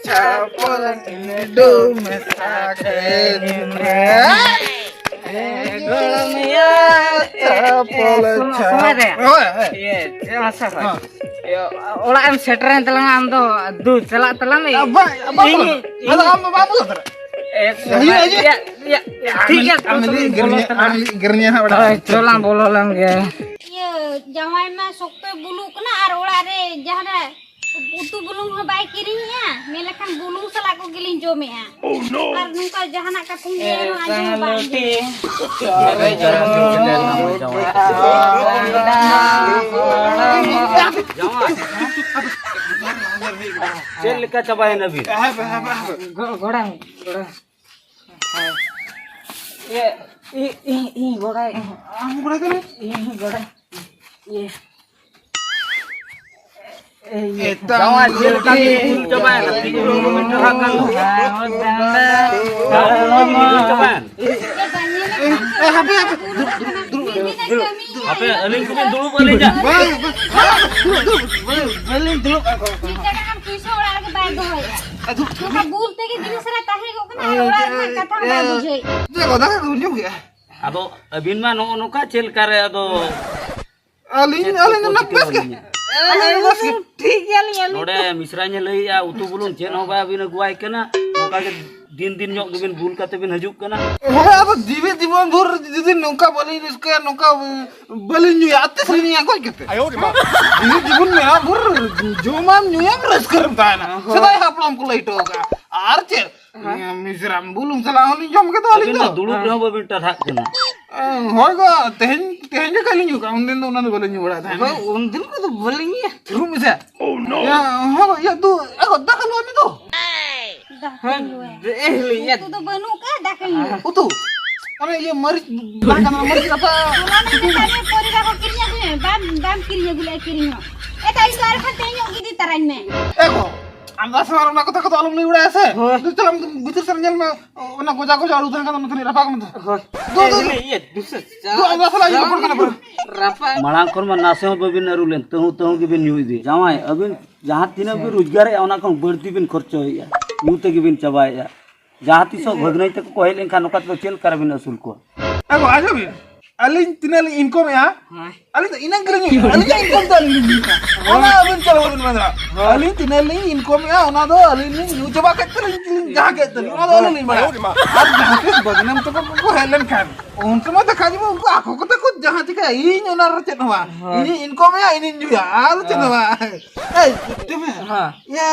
ᱪᱟᱯᱚᱞ ᱰᱩᱢ ᱥᱟᱠᱷᱮ ᱨᱮ᱾ ᱜᱚᱲᱚᱢᱤᱭᱟᱹ, ᱪᱟᱯᱚᱞ ᱥᱚᱢᱚᱭ ᱨᱮ᱾ ᱦᱳᱭ, ᱦᱳᱭ᱾ ᱤᱭᱟᱹ, ᱪᱮᱫ ᱢᱟᱥᱮ ᱦᱳᱭ᱾ ᱦᱮᱸ᱾ ᱤᱭᱟᱹ, ᱚᱲᱟᱜ ᱮᱢ ᱥᱮᱴᱮᱨᱮᱱ ᱛᱟᱞᱟᱝᱟ ᱟᱢ ᱫᱚ, ᱫᱩ, ᱪᱟᱞᱟᱜ ᱛᱟᱞᱟᱝ ᱢᱮ᱾ ᱟᱵᱟ, ᱟᱵᱟ, ᱤᱧ, ᱟᱫᱚ ᱤᱧ᱾ ᱟᱢ ᱫᱚ ᱵᱟᱢ ᱵᱩᱡᱷᱟᱹᱣ ᱫᱟᱲᱮᱭᱟᱜᱼᱟ᱾ ᱮ, ᱦᱤᱡᱩᱜ, ᱦᱤᱡᱩᱜ᱾ ᱤᱭᱟᱹ, ᱤᱭᱟᱹ, ᱤᱭᱟᱹ, ᱴᱷᱤᱠ ᱜᱮᱭᱟ, ᱟᱢ ᱛᱚ ᱞᱟᱹᱜᱤᱫ ᱵᱚᱞᱚ ᱜᱮᱨᱧᱟ-, ᱛᱟᱞᱟᱝ᱾ ᱟᱢ ᱞᱟᱹᱜᱤᱫ ᱜᱮᱨᱧᱟ ᱦᱟᱸᱜ ᱚᱲᱟᱜ ᱦᱳᱭ, ᱨᱮ᱾ ᱪᱚᱞᱟᱝ ᱵᱚᱞᱚ ᱞᱮᱱ ᱜᱮ᱾ ᱤᱭᱟᱹ, ᱡᱟᱶᱟᱭ ᱢᱟ ᱥᱚᱠᱛᱚᱭ ᱵᱩᱞᱩᱜ ᱠᱟᱱᱟ ᱟᱨ ᱚᱲᱟᱜ ᱨᱮ ᱡᱟᱦᱟᱱᱟᱜ ᱩᱛᱩ ᱵᱩᱞᱩᱝ ᱦᱚᱸ ᱵᱟᱭ ᱠᱤᱨᱤᱧᱮᱜᱼᱟ, ᱢᱮᱱ ᱞᱮᱠᱷᱟᱱ ᱵᱩᱞᱩᱝ ᱥᱟᱞᱟᱜ ᱠᱚᱜᱮᱞᱤᱧ ᱡᱚᱢᱮᱜᱼᱟ᱾ ᱟᱨ ᱱᱚᱝᱠᱟ ᱡᱟᱦᱟᱱᱟᱜ ᱠᱟᱛᱷᱟᱧ ᱞᱟᱹᱭᱟ ᱨᱮᱦᱚᱸ ᱟᱸᱡᱚᱢ ᱵᱟᱝ ᱟᱸᱡᱚᱢᱚᱜᱼᱟ᱾ ᱪᱮᱫ ᱞᱮᱠᱟ ᱪᱟᱵᱟᱭᱮᱱᱟ ᱵᱤᱱ? ᱜᱚ-, ᱜᱚᱲᱚ, ᱜᱚᱲᱚ᱾ ᱤᱭᱟᱹ, ᱤ-, ᱤ-, ᱤᱧ ᱜᱚᱲᱚᱭ᱾ ᱟᱢ ᱜᱚᱲᱚᱭ ᱠᱟᱱᱟ? ᱤᱧ ᱜᱚᱲᱚᱭ᱾ ᱤᱭᱟᱹ᱾ ᱮᱭ, ᱮᱛᱟᱝ ᱡᱟᱶᱟᱭ ᱪᱮᱫ ᱞᱮᱠᱟ ᱵᱤᱱ ᱵᱩᱞ ᱪᱟᱵᱟᱭᱮᱱᱟ? ᱛᱤᱡᱩ ᱵᱤᱱ ᱴᱟᱨᱦᱟᱜ ᱠᱟᱱ ᱫᱚ᱾ ᱦᱚᱲᱢᱚ ᱵᱤᱱ ᱵᱩᱞ ᱪᱟᱵᱟᱭᱮᱱᱟ᱾ ᱮ, ᱦᱟᱯᱮ, ᱦᱟᱯᱮ, ᱫᱩᱲᱩᱵ, ᱫᱩᱲᱩᱵ, ᱫᱩᱲᱩᱵ, ᱫᱩᱲᱩᱵ᱾ ᱦᱟᱯᱮ, ᱟᱹᱞᱤᱧ ᱠᱚᱵᱤᱱ ᱫᱩᱲᱩᱵ ᱟᱹᱞᱤᱧᱟ᱾ ᱵᱟᱝ, ᱵᱟᱝ, ᱫᱩᱲᱩᱵ, ᱫᱩᱲᱩᱵ, ᱵᱟᱹᱞᱤᱧ ᱫᱩᱲᱩᱵ ᱠᱟᱱᱟ᱾ ᱢᱤᱫ ᱴᱟᱠᱟ ᱜᱟᱱ ᱯᱩᱭᱥᱟᱹ ᱚᱲᱟᱜ ᱨᱮᱜᱮ ᱵᱟᱭ ᱫᱚᱦᱚᱭᱮᱫᱼᱟ᱾ ᱟᱫᱚ ᱱᱚᱝᱠᱟ ᱵᱩᱞ ᱛᱮᱜᱮ ᱡᱤᱱᱤᱥ ᱨᱮ ᱛᱟᱦᱮᱸ ᱠᱚᱜ ᱠᱟᱱᱟ ᱟᱨ ᱚᱲᱟᱜ ᱨᱮᱱᱟᱜ ᱠᱟᱛᱷᱟ ᱦᱚᱸ ᱵᱟᱭ ᱵᱩᱡᱷᱟᱹᱣᱮᱫᱼᱟ᱾ ᱪᱮᱫ ᱠᱚ ᱫᱟᱠᱟ ᱠᱚ ᱧᱩ ᱠᱮᱜᱼᱟ? ᱟᱫᱚ ᱟᱹᱵᱤᱱ ᱢᱟ ᱱᱚᱜᱼᱚ ᱱᱚᱝᱠᱟ ᱪᱮᱫ ᱞᱮᱠᱟᱨᱮ ᱟᱫᱚ ᱟᱹᱞᱤᱧ, ᱪᱮᱫ ᱟᱹᱞᱤᱧ ᱠᱚ ᱫᱚ ᱱᱟᱯᱟᱭ ᱪᱤᱠᱟᱹ ᱜᱮ᱾ ᱟᱹᱞᱤᱧ ᱫᱚ ᱵᱮᱥ ᱜᱮ᱾ ᱴᱷᱤᱠ ᱜᱮᱭᱟᱞᱤᱧ ᱟᱹᱞᱤᱧ ᱱᱚᱰᱮ ᱫᱚ᱾ ᱢᱤᱥᱨᱟᱧ ᱞᱟᱹᱭᱮᱜᱼᱟ, ᱩᱛᱩ ᱵᱩᱞᱩᱝ ᱪᱮᱫ ᱦᱚᱸ ᱵᱟᱭ ᱵᱤᱱ ᱟᱹᱜᱩᱣᱟᱭ ᱠᱟᱱᱟ᱾ ᱱᱚᱝᱠᱟ ᱜᱮ ᱫᱤᱱ ᱫᱤᱱ ᱧᱚᱜ ᱜᱮᱵᱤᱱ ᱵᱩᱞ ᱠᱟᱛᱮ ᱵᱤᱱ ᱦᱤᱡᱩᱜ ᱠᱟᱱᱟ᱾ ᱦᱳᱭ, ᱟᱫᱚ ᱡᱤᱣᱤ ᱡᱤᱵᱚᱱ ᱵᱷᱳᱨ ᱡᱩᱫᱤ ᱱᱚᱝᱠᱟ ᱵᱟᱹᱞᱤᱧ ᱨᱟᱹᱥᱠᱟᱹᱭᱟ, ᱱᱚᱝᱠᱟ ᱵᱟᱹᱞᱤᱧ ᱧᱩᱭᱟ, ᱟᱨ ᱛᱤᱥ ᱞᱤᱧ ᱧᱩᱭᱟ ᱜᱚᱡ ᱠᱟᱛᱮ? ᱡᱤᱣᱤ ᱡᱤᱵᱚᱱ ᱢᱮᱱᱟᱜ ᱵᱷᱳᱨ ᱡᱚᱢᱟᱢ ᱧᱩᱭᱟᱢ ᱨᱟᱹᱥᱠᱟᱹ ᱨᱮᱢ ᱛᱟᱦᱮᱱᱟ᱾ ᱦᱳᱭ᱾ ᱥᱮᱫᱟᱭ ᱦᱟᱯᱲᱟᱢ ᱠᱚ ᱞᱟᱹᱭ ᱦᱚᱴᱚ ᱠᱟᱜᱼᱟ᱾ ᱟᱨ ᱪᱮᱫ? ᱦᱮᱸ᱾ ᱢᱤᱥᱨᱟᱢ ᱵᱩᱞᱩᱝ ᱥᱟᱞᱟᱜ ᱦᱚᱸᱞᱤᱧ ᱡᱚᱢ ᱠᱮᱫᱟ ᱟᱹᱞᱤᱧ ᱟᱹᱵᱤᱱ ᱫᱚ᱾ ᱫᱚ ᱫᱩᱲᱩᱵ ᱨᱮᱦᱚᱸ ᱵᱟᱹᱵᱤᱱ ᱴᱟᱨᱦᱟᱜ ᱠᱟᱱᱟ᱾ ᱮ, ᱦᱳᱭ ᱜᱚ, ᱛᱮᱦᱮᱧ, ᱛᱮᱦᱮᱧ ᱜᱮ ᱠᱷᱟᱹᱞᱤᱧ ᱧᱩ ᱠᱟᱜᱼᱟ, ᱩᱱᱫᱤᱱ ᱫᱚ ᱚᱱᱟ ᱫᱚ ᱵᱟᱹᱞᱤᱧ ᱧᱩ ᱵᱟᱲᱟᱭ ᱛᱟᱦᱮᱸᱫ᱾ ᱦᱳᱭ, ᱩᱱᱫᱤᱱ ᱠᱚᱫᱚ ᱵᱟᱹᱞᱤᱧ ᱧᱩᱭᱟ᱾ ᱛᱷᱤᱨᱩᱵ ᱢᱮᱥᱮ᱾ Oh no! ᱭᱟ, ᱦᱳᱭ ᱜᱚ, ᱭᱟ, ᱫᱩ, ᱮ ᱜᱚ, ᱫᱟᱠᱟ ᱞᱩ ᱟᱹᱱᱤ ᱫᱚ᱾ ᱫᱟᱠᱟ ᱦᱮᱸ, ᱞᱩ ᱟᱹᱱᱤ᱾ ᱮ, ᱞᱟᱹᱭ ᱩᱛᱩ ᱫᱚ ᱵᱟᱹᱱᱩᱜ ᱠᱟᱜᱼᱟ, ᱫᱟᱠᱟ ᱞᱩ᱾ ᱩᱛᱩ? ᱚᱱᱮ ᱤᱭᱟᱹ ᱢᱟᱹᱨᱤᱪ ᱵᱟᱝ ᱠᱟᱱᱟ, ᱢᱟᱹᱨᱤᱪ ᱨᱟᱯᱟ᱾ ᱚᱱᱟ ᱢᱟ ᱢᱮᱛᱟᱜ ᱢᱮ, ᱯᱚᱨᱤᱵᱟ ᱠᱚ ᱠᱤᱨᱤᱧ ᱟᱹᱜᱩᱭ ᱢᱮ᱾ ᱵᱟᱢ, ᱵᱟᱢ ᱠᱤᱨᱤᱧ ᱟᱹᱜᱩ ᱞᱮᱜᱼᱟ ᱠᱤᱨᱤᱧ ᱦᱚᱸ᱾ ᱮ, ᱛᱟᱭᱚᱢ ᱫᱚ ᱟᱨ ᱠᱷᱟᱱ ᱛᱮᱦᱮᱧᱚᱜ ᱜᱤᱫᱤ ᱛᱟᱨᱟᱧ ᱢᱮ᱾ ᱮ ᱜᱚ, ᱟᱢ ᱫᱚ ᱟᱥᱢᱟ ᱚᱱᱟ ᱠᱟᱛᱷᱟ ᱠᱚᱫᱚ ᱟᱞᱚᱢ ᱞᱟᱹᱭ ᱵᱟᱲᱟᱭᱟ ᱥᱮ᱾ ᱦᱳᱭ᱾ ᱫᱩ ᱪᱟᱞᱟᱜ ᱢᱮ, ᱵᱷᱤᱛᱤᱨ ᱥᱮᱫ ᱧᱮᱞ ᱢᱮ, ᱚᱱᱟ ᱜᱚᱡᱟ ᱜᱚᱡᱟ ᱟᱹᱞᱩ ᱛᱟᱦᱮᱸ ᱠᱟᱱᱟ, ᱚᱱᱟ ᱛᱮᱞᱤᱧ ᱨᱟᱯᱟᱜ ᱠᱟᱱᱟ ᱛᱚ᱾ ᱦᱳᱭ᱾ ᱫᱩ, ᱫᱩ, ᱫᱩ᱾ ᱤᱭᱟᱹ, ᱫᱩᱥᱨᱟᱹ ᱫᱩ, ᱟᱢ ᱫᱚ ᱟᱥᱚᱞᱮ ᱤᱭᱟᱹ ᱦᱚᱯᱚᱱ ᱠᱟᱱᱟ ᱯᱩᱨᱟᱹ᱾ ᱨᱟᱯᱟᱜ᱾ ᱢᱟᱲᱟᱝ ᱠᱷᱚᱱ ᱢᱟ ᱱᱟᱥᱮ ᱦᱚᱸ ᱵᱟᱹᱵᱤᱱ ᱟᱹᱨᱩ ᱞᱮᱱ, ᱛᱟᱹᱦᱩ ᱛᱟᱹᱦᱩ ᱜᱮᱵᱤᱱ ᱧᱩ ᱤᱫᱤ᱾ ᱡᱟᱶᱟᱭ, ᱟᱹᱵᱤᱱ ᱡᱟᱦᱟᱸ ᱛᱤᱱᱟᱹᱜ ᱵᱤᱱ ᱨᱳᱡᱽᱜᱟᱨᱮᱫᱼᱟ, ᱚᱱᱟ ᱠᱷᱚᱱ ᱵᱟᱹᱲᱛᱤ ᱵᱤᱱ ᱠᱷᱚᱨᱪᱚᱭᱮᱫᱼᱟ, ᱧᱩ ᱛᱮᱜᱮ ᱵᱤᱱ ᱪᱟᱵᱟᱭᱮᱫᱼᱟ᱾ ᱡᱟᱦᱟᱸ ᱛᱤᱥᱚᱜ ᱵᱷᱟᱹᱜᱽᱱᱟᱹᱭ ᱛᱟᱠᱚ ᱠᱚ ᱦᱮᱡ ᱞᱮᱱᱠᱷᱟᱱ ᱱᱚᱝᱠᱟ ᱛᱮᱫᱚ ᱪᱮᱫ ᱞᱮᱠᱟ ᱨᱮᱵᱤᱱ ᱟᱹᱥᱩᱞ ᱠᱚᱣᱟ? ᱟᱜᱚ, ᱟᱸᱡᱚᱢ ᱵᱤᱱ, ᱟᱹᱞᱤᱧ ᱛᱤᱱᱟᱹᱜ ᱞᱤᱧ ᱤᱱᱠᱚᱢᱮᱫᱼᱟ, ᱦᱮᱸ᱾ ᱟᱹᱞᱤᱧ ᱫᱚ ᱤᱱᱟᱹᱝ ᱜᱮᱞᱤᱧ ᱤᱱᱠᱚᱢ ᱫᱚ ᱟᱹᱞᱤᱧ ᱞᱤᱧ ᱤᱱᱠᱚᱢᱟ᱾ ᱚᱱᱟ ᱟᱹᱵᱤᱱ ᱪᱮᱫ ᱦᱚᱸ ᱵᱟᱹᱵᱤᱱ ᱢᱮᱱᱟ᱾ ᱦᱮᱸ᱾ ᱟᱹᱞᱤᱧ ᱛᱤᱱᱟᱹᱜ ᱞᱤᱧ ᱤᱱᱠᱚᱢᱮᱫᱼᱟ, ᱚᱱᱟ ᱫᱚ ᱟᱹᱞᱤᱧ ᱞᱤᱧ ᱧᱩ ᱪᱟᱵᱟ ᱠᱮᱫ ᱛᱮᱞᱤᱧ ᱞᱤᱧ ᱡᱟᱦᱟᱸ ᱠᱮᱫ ᱛᱮᱞᱤᱧ, ᱚᱱᱟ ᱫᱚ ᱟᱹᱞᱤᱧ ᱞᱤᱧ ᱵᱟᱲᱟᱭᱟ᱾ ᱟᱨ ᱡᱟᱦᱟᱸ ᱛᱤᱥ ᱵᱟᱹᱜᱽᱱᱟᱹᱢ ᱛᱟᱠᱚ ᱠᱚ ᱦᱮᱡ ᱞᱮᱱᱠᱷᱟᱱ, ᱩᱱ ᱥᱚᱢᱚᱭ ᱫᱮᱠᱷᱟ ᱡᱟᱵᱚ, ᱩᱱᱠᱩ ᱟᱠᱚ ᱠᱚᱛᱮ ᱠᱚ ᱡᱟᱦᱟᱸ ᱪᱤᱠᱟᱹᱭᱟ, ᱤᱧ ᱚᱱᱟ ᱨᱮ ᱪᱮᱫ ᱦᱚᱸ ᱵᱟᱝ᱾ ᱦᱳᱭ᱾ ᱤᱧᱤᱧ ᱤᱱᱠᱚᱢᱮᱫᱼᱟ, ᱤᱧᱤᱧ ᱧᱩᱭᱟ, ᱟᱨ ᱪᱮᱫ ᱦᱚᱸ ᱵᱟᱝ᱾ ᱮᱭ, ᱦᱮᱸ᱾ ᱤᱭᱟᱹ,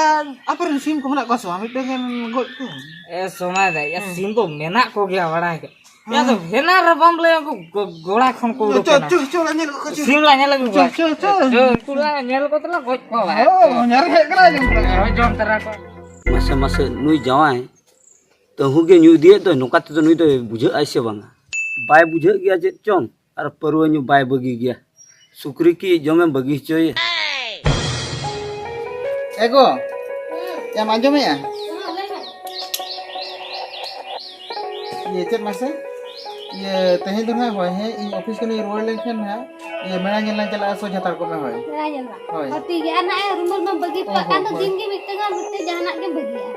ᱟᱯᱮ ᱨᱮᱱ ᱥᱤᱢ ᱠᱚ ᱢᱮᱱᱟᱜ ᱠᱚᱣᱟ ᱥᱮ ᱵᱟᱝ? ᱢᱤᱫᱴᱮᱱ ᱜᱟᱱ ᱜᱚᱡ ᱠᱚ᱾ ᱮ, ᱥᱚᱢᱟᱭ ᱫᱟ, ᱭᱟ, ᱦᱮᱸ᱾ ᱥᱤᱢ ᱫᱚ ᱢᱮᱱᱟᱜ ᱠᱚᱜᱮᱭᱟ, ᱵᱟᱲᱟᱭ ᱠᱟᱜ᱾ ᱭᱟ, ᱦᱮᱸ᱾ ᱟᱫᱚ ᱦᱮᱱᱟ ᱨᱮ ᱵᱟᱢ ᱞᱟᱹᱭᱟ, ᱩᱱᱠᱩ ᱜᱚ-, ᱜᱚᱲᱟ ᱠᱷᱚᱱ ᱠᱚ ᱩᱰᱩᱠ ᱪᱚ, ᱠᱟᱱᱟ᱾ ᱪᱚ, ᱪᱚ, ᱞᱟᱝ ᱧᱮᱞ ᱠᱚ, ᱪᱚ᱾ ᱥᱤᱢ ᱞᱟᱝ ᱧᱮᱞ ᱟᱹᱜᱩ ᱠᱚᱣᱟ᱾ ᱪᱚ, ᱪᱚ, ᱪᱚ᱾ ᱪᱚ, ᱩᱱᱠᱩ ᱞᱟᱝ ᱧᱮᱞ ᱠᱚᱛᱮ ᱞᱟᱝ ᱜᱚᱡ ᱠᱚᱣᱟ᱾ ᱦᱳᱭ, ᱧᱮᱞ ᱦᱮᱡ ᱠᱟᱱᱟ, ᱡᱚᱢ ᱠᱟᱱᱟ᱾ ᱦᱳᱭ, ᱡᱚᱢ ᱛᱟᱨᱟ ᱠᱚᱣᱟ᱾ ᱢᱟᱥᱮ, ᱢᱟᱥᱮ, ᱱᱩᱭ ᱡᱟᱶᱟᱭ ᱛᱟᱹᱦᱩ ᱜᱮ ᱧᱩ ᱤᱫᱤᱭᱮᱫ ᱫᱚᱭ, ᱱᱚᱝᱠᱟ ᱛᱮᱫᱚ ᱱᱩᱭ ᱫᱚᱭ ᱵᱩᱡᱷᱟᱹᱜ ᱟᱭ ᱥᱮ ᱵᱟᱝᱟ? ᱵᱟᱭ ᱵᱩᱡᱷᱟᱹᱜ ᱜᱮᱭᱟ ᱪᱮᱫ ᱪᱚᱝ, ᱟᱨ ᱯᱟᱹᱨᱣᱟᱹ ᱧᱩ ᱵᱟᱭ ᱵᱟᱹᱜᱤ ᱜᱮᱭᱟ᱾ ᱥᱩᱠᱨᱤ ᱠᱤ ᱡᱚᱢᱮᱢ ᱵᱟᱹᱜᱤ ᱦᱚᱪᱚᱭᱮᱭᱟ? ᱮ ᱜᱚ, ᱮᱢ ᱟᱸᱡᱚᱢᱮᱜᱼᱟ? ᱤᱭᱟᱹ, ᱪᱮᱫ ᱢᱟᱥᱮ? ᱤᱭᱟᱹ, ᱛᱮᱦᱮᱧ ᱫᱚ ᱱᱟᱦᱟᱜ ᱦᱳᱭ, ᱦᱮᱸ, ᱤᱧ ᱚᱯᱷᱤᱥ ᱠᱷᱚᱱᱤᱧ ᱨᱩᱣᱟᱹᱲ ᱞᱮᱱᱠᱷᱟᱱ ᱱᱟᱦᱟᱜ, ᱤᱭᱟᱹ, ᱢᱮᱞᱟ ᱧᱮᱞ ᱞᱟᱝ ᱪᱟᱞᱟᱜᱼᱟ, ᱥᱚᱡᱷᱟ ᱛᱟᱨᱠᱚ ᱢᱮ, ᱦᱳᱭ᱾ ᱢᱮᱞᱟ ᱧᱮᱞ ᱵᱟᱝ? ᱦᱳᱭ᱾ ᱚ, ᱴᱷᱤᱠ ᱜᱮᱭᱟ᱾ ᱟᱨ ᱱᱟᱦᱟᱜ ᱨᱩᱢᱟᱹᱞ ᱢᱟ ᱵᱟᱹᱜᱤ ᱦᱚᱴᱚ ᱚ, ᱠᱟᱜ ᱠᱷᱟᱱ ᱫᱚ ᱦᱳᱭ᱾ ᱫᱤᱱ ᱜᱮ ᱢᱤᱫᱴᱟᱝ ᱟᱨ ᱢᱤᱫᱴᱟᱝ ᱡᱟᱦᱟᱱᱟᱜ ᱜᱮᱢ ᱵᱟᱹᱜᱤᱭᱟ᱾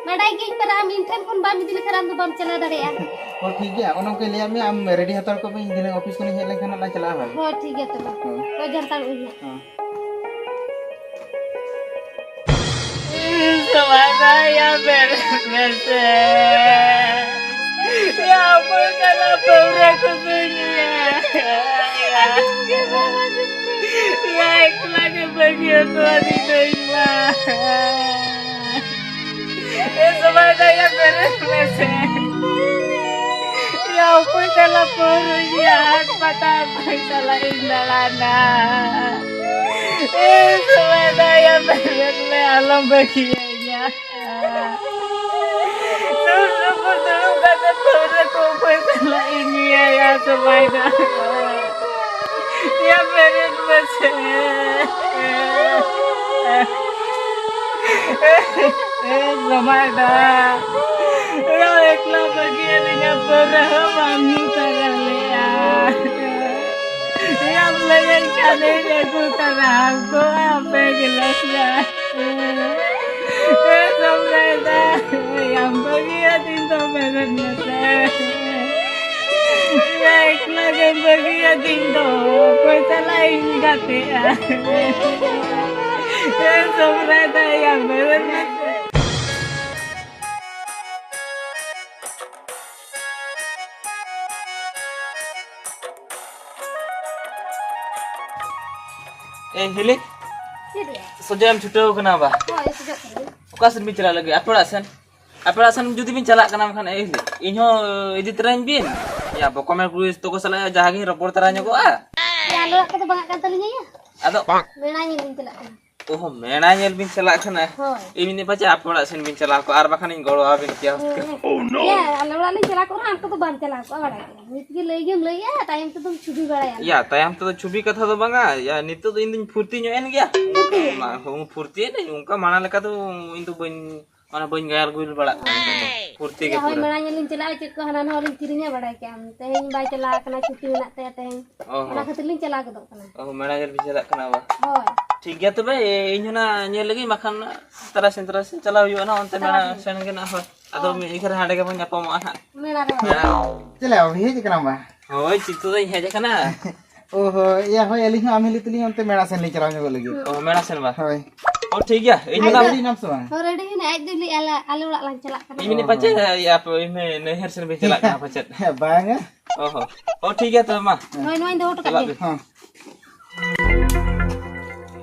ᱵᱟᱰᱟᱭ ᱜᱤᱭᱟᱹᱧ, ᱯᱟᱨᱟ ᱟᱢ ᱤᱧ ᱴᱷᱮᱱ ᱠᱷᱚᱱ ᱵᱟᱢ ᱤᱫᱤ ᱞᱮᱠᱷᱟᱱ ᱟᱢ ᱫᱚ ᱵᱟᱢ ᱪᱟᱞᱟᱣ ᱫᱟᱲᱮᱭᱟᱜᱼᱟ᱾ ᱦᱳᱭ, ᱴᱷᱤᱠ ᱜᱮᱭᱟ, ᱚᱱᱟ ᱠᱚᱧ ᱞᱟᱹᱭᱟᱫ ᱢᱮᱭᱟ, ᱟᱢ ᱨᱮᱰᱤ ᱦᱟᱛᱟᱲ ᱠᱚᱜ ᱢᱮ, ᱤᱧ ᱫᱷᱤᱱᱟᱹᱝ ᱚᱯᱷᱤᱥ ᱠᱷᱚᱱᱤᱧ ᱦᱮᱡ ᱞᱮᱱᱠᱷᱟᱱ ᱦᱟᱸᱜ ᱞᱟᱝ ᱪᱟᱞᱟᱜᱼᱟ, ᱦᱳᱭ᱾ ᱦᱳᱭ, ᱴᱷᱤᱠ ᱜᱮᱭᱟ ᱛᱚᱵᱮ᱾ ᱦᱳᱭ᱾ ᱦᱳᱭ, ᱡᱟᱱᱛᱟᱲ ᱩᱭ ᱦᱟᱸᱜ᱾ ᱦᱳᱭ᱾ ᱥᱚᱢᱟᱭ ᱫᱟ, ᱭᱟ ᱵᱮᱨᱮᱫ ᱢᱮᱥᱮ᱾ ᱭᱟ, ᱚᱠᱚᱭ ᱥᱟᱞᱟᱜ ᱯᱟᱹᱣᱨᱟᱹ ᱠᱚ ᱧᱩᱭᱟ? ᱭᱟ, ᱮᱠᱞᱟ ᱜᱮ ᱵᱟᱹᱜᱤ ᱦᱚᱴᱚ ᱟᱹᱫᱤᱧ ᱫᱚ ᱤᱧ ᱢᱟ᱾ ᱮ ᱥᱚᱢᱟᱭ ᱫᱟ, ᱭᱟ ᱵᱮᱨᱮᱫ ᱢᱮᱥᱮ᱾ ᱭᱟ ᱚᱠᱚᱭ ᱥᱟᱞᱟᱜ ᱯᱟᱹᱣᱨᱟᱹ ᱧᱩᱭᱟ, ᱦᱟᱴ ᱯᱟᱛᱟ ᱚᱠᱚᱭ ᱥᱟᱞᱟᱜ ᱤᱧ ᱫᱟᱬᱟᱱᱟ? ᱮ ᱥᱚᱢᱟᱭ ᱫᱟ, ᱭᱟ ᱵᱮᱨᱮᱫ ᱢᱮ, ᱟᱞᱚᱢ ᱵᱟᱹᱜᱤᱭᱟᱹᱧᱟ᱾ ᱥᱩᱨ ᱥᱩᱯᱩᱨ ᱫᱩᱲᱩᱵ ᱠᱟᱛᱮ ᱯᱟᱹᱣᱨᱟᱹ ᱠᱚ ᱚᱠᱚᱭ ᱥᱟᱞᱟᱜ ᱤᱧ ᱧᱩᱭᱟ, ᱭᱟ ᱥᱚᱢᱟᱭ ᱫᱟ? ᱭᱟ ᱵᱮᱨᱮᱫ ᱢᱮᱥᱮ᱾ ᱮ ᱥᱚᱢᱟᱭ ᱫᱟ, ᱮ ᱮᱠᱞᱟ ᱵᱟᱹᱜᱤᱭᱟᱹᱫᱤᱧᱟ, ᱯᱟᱹᱣᱨᱟᱹ ᱦᱚᱸ ᱵᱟᱢ ᱧᱩ ᱛᱟᱨᱟ ᱞᱮᱭᱟ᱾ ᱭᱟᱢ ᱞᱟᱹᱭᱟᱹᱧ ᱠᱷᱟᱱᱤᱧ ᱟᱹᱜᱩ ᱛᱟᱨᱟ ᱠᱚᱜᱼᱟ ᱯᱮ ᱜᱞᱟᱥ ᱜᱟᱱ᱾ ᱮ ᱥᱚᱢᱨᱟᱭ ᱫᱟ, ᱭᱟᱢ ᱵᱟᱹᱜᱤᱭᱟᱹᱫᱤᱧ ᱫᱚ ᱢᱮᱱᱮᱫ ᱢᱮᱥᱮ᱾ ᱭᱟ ᱮᱠᱞᱟ ᱜᱮᱢ ᱵᱟᱹᱜᱤᱭᱟᱹᱫᱤᱧ ᱫᱚ, ᱚᱠᱚᱭ ᱥᱟᱞᱟᱜ ᱤᱧ ᱜᱟᱛᱮᱜᱼᱟ? ᱮ ᱥᱚᱢᱨᱟᱭ ᱫᱟ, ᱭᱟᱢ ᱢᱮᱱᱮᱫ ᱢᱮᱥᱮ᱾ ᱮ ᱦᱤᱞᱤ, ᱪᱮᱫ ᱭᱟ? ᱥᱚᱡᱟᱭᱮᱢ ᱪᱷᱩᱴᱟᱹᱣ ᱠᱟᱱᱟ ᱵᱟ? ᱦᱳᱭ, ᱥᱚᱡᱟᱜ ᱠᱟᱹᱱᱟᱹᱧ᱾ ᱚᱠᱟ ᱥᱮᱫ ᱵᱤᱱ ᱪᱟᱞᱟᱜ ᱞᱟᱹᱜᱤᱫ? ᱟᱯᱮ ᱚᱲᱟᱜ ᱥᱮᱱ? ᱟᱯᱮ ᱚᱲᱟᱜ ᱥᱮᱱ ᱡᱩᱫᱤ ᱵᱤᱱ ᱪᱟᱞᱟᱜ ᱠᱟᱱᱟ, ᱢᱮᱱᱠᱷᱟᱱ ᱮ ᱦᱤᱞᱤ, ᱤᱧ ᱦᱚᱸ ᱤᱫᱤ ᱛᱚᱨᱟᱧ ᱵᱤᱱ᱾ ᱭᱟ, ᱵᱚᱠᱚᱢᱮᱨ ᱠᱩᱲᱤ ᱛᱟᱠᱚ ᱥᱟᱞᱟᱜ ᱡᱟᱦᱟᱸ ᱜᱤᱧ ᱨᱚᱯᱚᱲ ᱛᱚᱨᱟ ᱧᱚᱜᱚᱜᱼᱟ᱾ ᱭᱟ, ᱟᱞᱮ ᱚᱲᱟᱜ ᱠᱚᱫᱚ ᱵᱟᱝ ᱠᱟᱱ ᱛᱟᱹᱞᱤᱧᱟ ᱭᱟ᱾ ᱟᱫᱚ? ᱢᱮᱲᱟ ᱧᱮᱞ ᱞᱤᱧ ᱪᱟᱞᱟᱜ ᱠᱟᱱᱟ᱾ ᱚᱦᱚ, ᱢᱮᱲᱟ ᱧᱮᱞ ᱵᱤᱱ ᱪᱟᱞᱟᱜ ᱠᱟᱱᱟ? ᱦᱳᱭ᱾ ᱤᱧ ᱢᱮᱱᱫᱟᱹᱧ ᱯᱟᱪᱮ ᱟᱯᱮ ᱚᱲᱟᱜ ᱥᱮᱱ ᱵᱤᱱ ᱪᱟᱞᱟᱣ ᱠᱚᱜᱼᱟ, ᱟᱨ ᱵᱟᱠᱷᱟᱱᱤᱧ ᱜᱚᱲᱚ ᱟᱵᱤᱱ ᱠᱮᱭᱟ᱾ ᱦᱩᱸ᱾ ᱦᱩᱸ᱾ ᱭᱟ, ᱟᱞᱮ ᱚᱲᱟᱜ ᱞᱤᱧ ᱪᱟᱞᱟᱣ ᱠᱚᱜ ᱨᱮᱦᱚᱸ ᱟᱢ ᱠᱚᱫᱚ ᱵᱟᱢ ᱪᱟᱞᱟᱣ ᱠᱚᱜᱼᱟ, ᱵᱟᱲᱟᱭ ᱠᱮᱫᱟᱢ᱾ ᱱᱤᱛ ᱜᱮ ᱞᱟᱹᱭ ᱜᱮᱢ ᱞᱟᱹᱭᱮᱜᱼᱟ, ᱛᱟᱭᱚᱢ ᱛᱮᱫᱚᱢ ᱪᱷᱩᱵᱤ ᱵᱟᱲᱟᱭᱟ᱾ ᱭᱟ, ᱛᱟᱭᱚᱢ ᱛᱮᱫᱚ ᱪᱷᱩᱵᱤ ᱠᱟᱛᱷᱟ ᱫᱚ ᱵᱟᱝᱟ᱾ ᱭᱟ, ᱱᱤᱛᱚᱜ ᱫᱚ ᱤᱧ ᱫᱩᱧ ᱯᱷᱩᱨᱛᱤ ᱧᱚᱜ ᱮᱱ ᱜᱮᱭᱟ᱾ ᱯᱷᱩᱨᱛᱤ? ᱚᱱᱟ, ᱦᱩᱸ, ᱯᱷᱩᱨᱛᱤ ᱮᱱᱟᱹᱧ᱾ ᱚᱱᱠᱟ ᱢᱟᱲᱟᱝ ᱞᱮᱠᱟ ᱫᱚ ᱤᱧ ᱫᱚ ᱵᱟᱹᱧ, ᱢᱟᱱᱮ, ᱵᱟᱹᱧ ᱜᱟᱭᱟᱞ ᱜᱩᱭᱟᱞ ᱵᱟᱲᱟᱜ ᱠᱟᱱᱟ ᱱᱤᱛᱚᱜ ᱫᱚ᱾ ᱯᱷᱩᱨᱛᱤ ᱜᱮ ᱭᱟ, ᱦᱳᱭ, ᱯᱩᱨᱟᱹ᱾ ᱢᱮᱲᱟ ᱧᱮᱞ ᱞᱤᱧ ᱪᱟᱞᱟᱜᱼᱟ, ᱪᱮᱫ ᱠᱚ ᱦᱟᱱᱟ ᱱᱟᱣᱟ ᱞᱤᱧ ᱠᱤᱨᱤᱧᱟ, ᱵᱟᱲᱟᱭ ᱠᱮᱜᱼᱟᱢ᱾ ᱛᱮᱦᱮᱧ ᱵᱟᱭ ᱪᱟᱞᱟᱣ ᱠᱟᱱᱟ, ᱪᱷᱩᱴᱤ ᱢᱮᱱᱟᱜ ᱛᱟᱭᱟ ᱛᱮᱦᱮᱧ᱾ ᱚ ᱚᱱᱟ ᱦᱚᱸ᱾ ᱠᱷᱟᱹᱛᱤᱨ ᱞᱤᱧ ᱪᱟᱞᱟᱣ ᱜᱚᱫᱚᱜ ᱠᱟᱱᱟ᱾ ᱚ, ᱢᱮᱲᱟ ᱧᱮᱞ ᱵᱤᱱ ᱪᱟᱞᱟᱜ ᱠᱟᱱᱟ ᱵᱟ? ᱦᱳᱭ᱾ ᱴᱷᱤᱠ ᱜᱮᱭᱟ ᱛᱚᱵᱮ, ᱤᱧ ᱦᱚᱸ ᱱᱟ ᱧᱮᱞ ᱞᱮᱜᱤᱧ, ᱵᱟᱠᱷᱟᱱ ᱛᱟᱨᱟᱥᱤᱧ ᱛᱟᱨᱟᱥᱤᱧ ᱪᱟᱞᱟᱣ ᱦᱩᱭᱩᱜᱼᱟ ᱱᱟᱦᱟᱜ ᱚᱱᱛᱮ ᱢᱮᱲᱟ ᱛᱟᱨᱟᱥᱤᱧ᱾ ᱥᱮᱱ ᱜᱮ ᱱᱟᱦᱟᱜ, ᱦᱳᱭ᱾ ᱟᱫᱚ ᱦᱳᱭ᱾ ᱢᱤᱫ ᱜᱷᱟᱹᱲᱤ ᱦᱟᱸᱰᱮ ᱜᱮᱵᱚᱱ ᱧᱟᱯᱟᱢᱚᱜᱼᱟ ᱦᱟᱸᱜ᱾ ᱢᱮᱲᱟ ᱨᱮ᱾ ᱪᱮᱫ ᱞᱮᱠᱟ ᱵᱟᱹᱵᱩ, ᱦᱮᱡ ᱟᱠᱟᱱᱟᱢ ᱵᱟ? ᱦᱳᱭ, ᱪᱤᱛᱩ ᱫᱚᱧ ᱦᱮᱡ ᱟᱠᱟᱱᱟ᱾ ᱚ ᱦᱳᱭ, ᱭᱟ ᱦᱳᱭ, ᱟᱹᱞᱤᱧ ᱦᱚᱸ ᱟᱢ ᱦᱤᱞᱤ ᱛᱟᱹᱞᱤᱧ ᱚᱱᱛᱮ ᱢᱮᱲᱟ ᱥᱮᱱ ᱞᱤᱧ ᱪᱟᱞᱟᱣ ᱧᱚᱜᱚᱜ ᱞᱟᱹᱜᱤᱫ᱾ ᱚ, ᱢᱮᱲᱟ ᱥᱮᱱ ᱵᱟ? ᱦᱳᱭ᱾ ᱚ, ᱴᱷᱤᱠ ᱜᱮᱭᱟ᱾ ᱤᱧ ᱟᱡ ᱦᱚᱸ ᱫᱚ ᱱᱟᱜ ᱨᱮᱰᱤ ᱮᱱᱟᱢ ᱥᱮ ᱵᱟᱝ? ᱦᱳᱭ, ᱨᱮᱰᱤ ᱦᱩᱭᱱᱟ, ᱟᱡ ᱫᱚᱭ ᱞᱟᱹᱭᱮᱫᱼᱟ, ᱟᱞᱮ, ᱟᱞᱮ ᱚᱲᱟᱜ ᱞᱟᱝ ᱪᱟᱞᱟᱜ ᱠᱟᱱᱟ᱾ ᱤᱧ ᱢᱮᱱᱮᱫ ᱚ ᱯᱟᱪᱮ, ᱦᱚᱸ᱾ ᱤᱭᱟᱹ, ᱟᱯᱮ, ᱤᱧ ᱢᱮ-, ᱱᱟᱹᱭᱦᱟᱹᱨ ᱥᱮᱱ ᱵᱤᱱ ᱪᱟᱞᱟᱜ ᱠᱟᱱᱟ ᱯᱟᱪᱮᱫ᱾ ᱵᱟᱝᱟ᱾ ᱚ ᱦᱚᱸ᱾ ᱚ, ᱴᱷᱤᱠ ᱜᱮᱭᱟ ᱛᱚᱵᱮ ᱢᱟ᱾ ᱦᱳᱭ, ᱱᱚᱣᱟᱧ ᱫᱚᱦᱚ ᱦᱚᱴᱚ ᱠᱟᱜ ᱪᱟᱞᱟᱜ ᱜᱮ᱾ ᱵᱤᱱ᱾ ᱦᱚᱸ᱾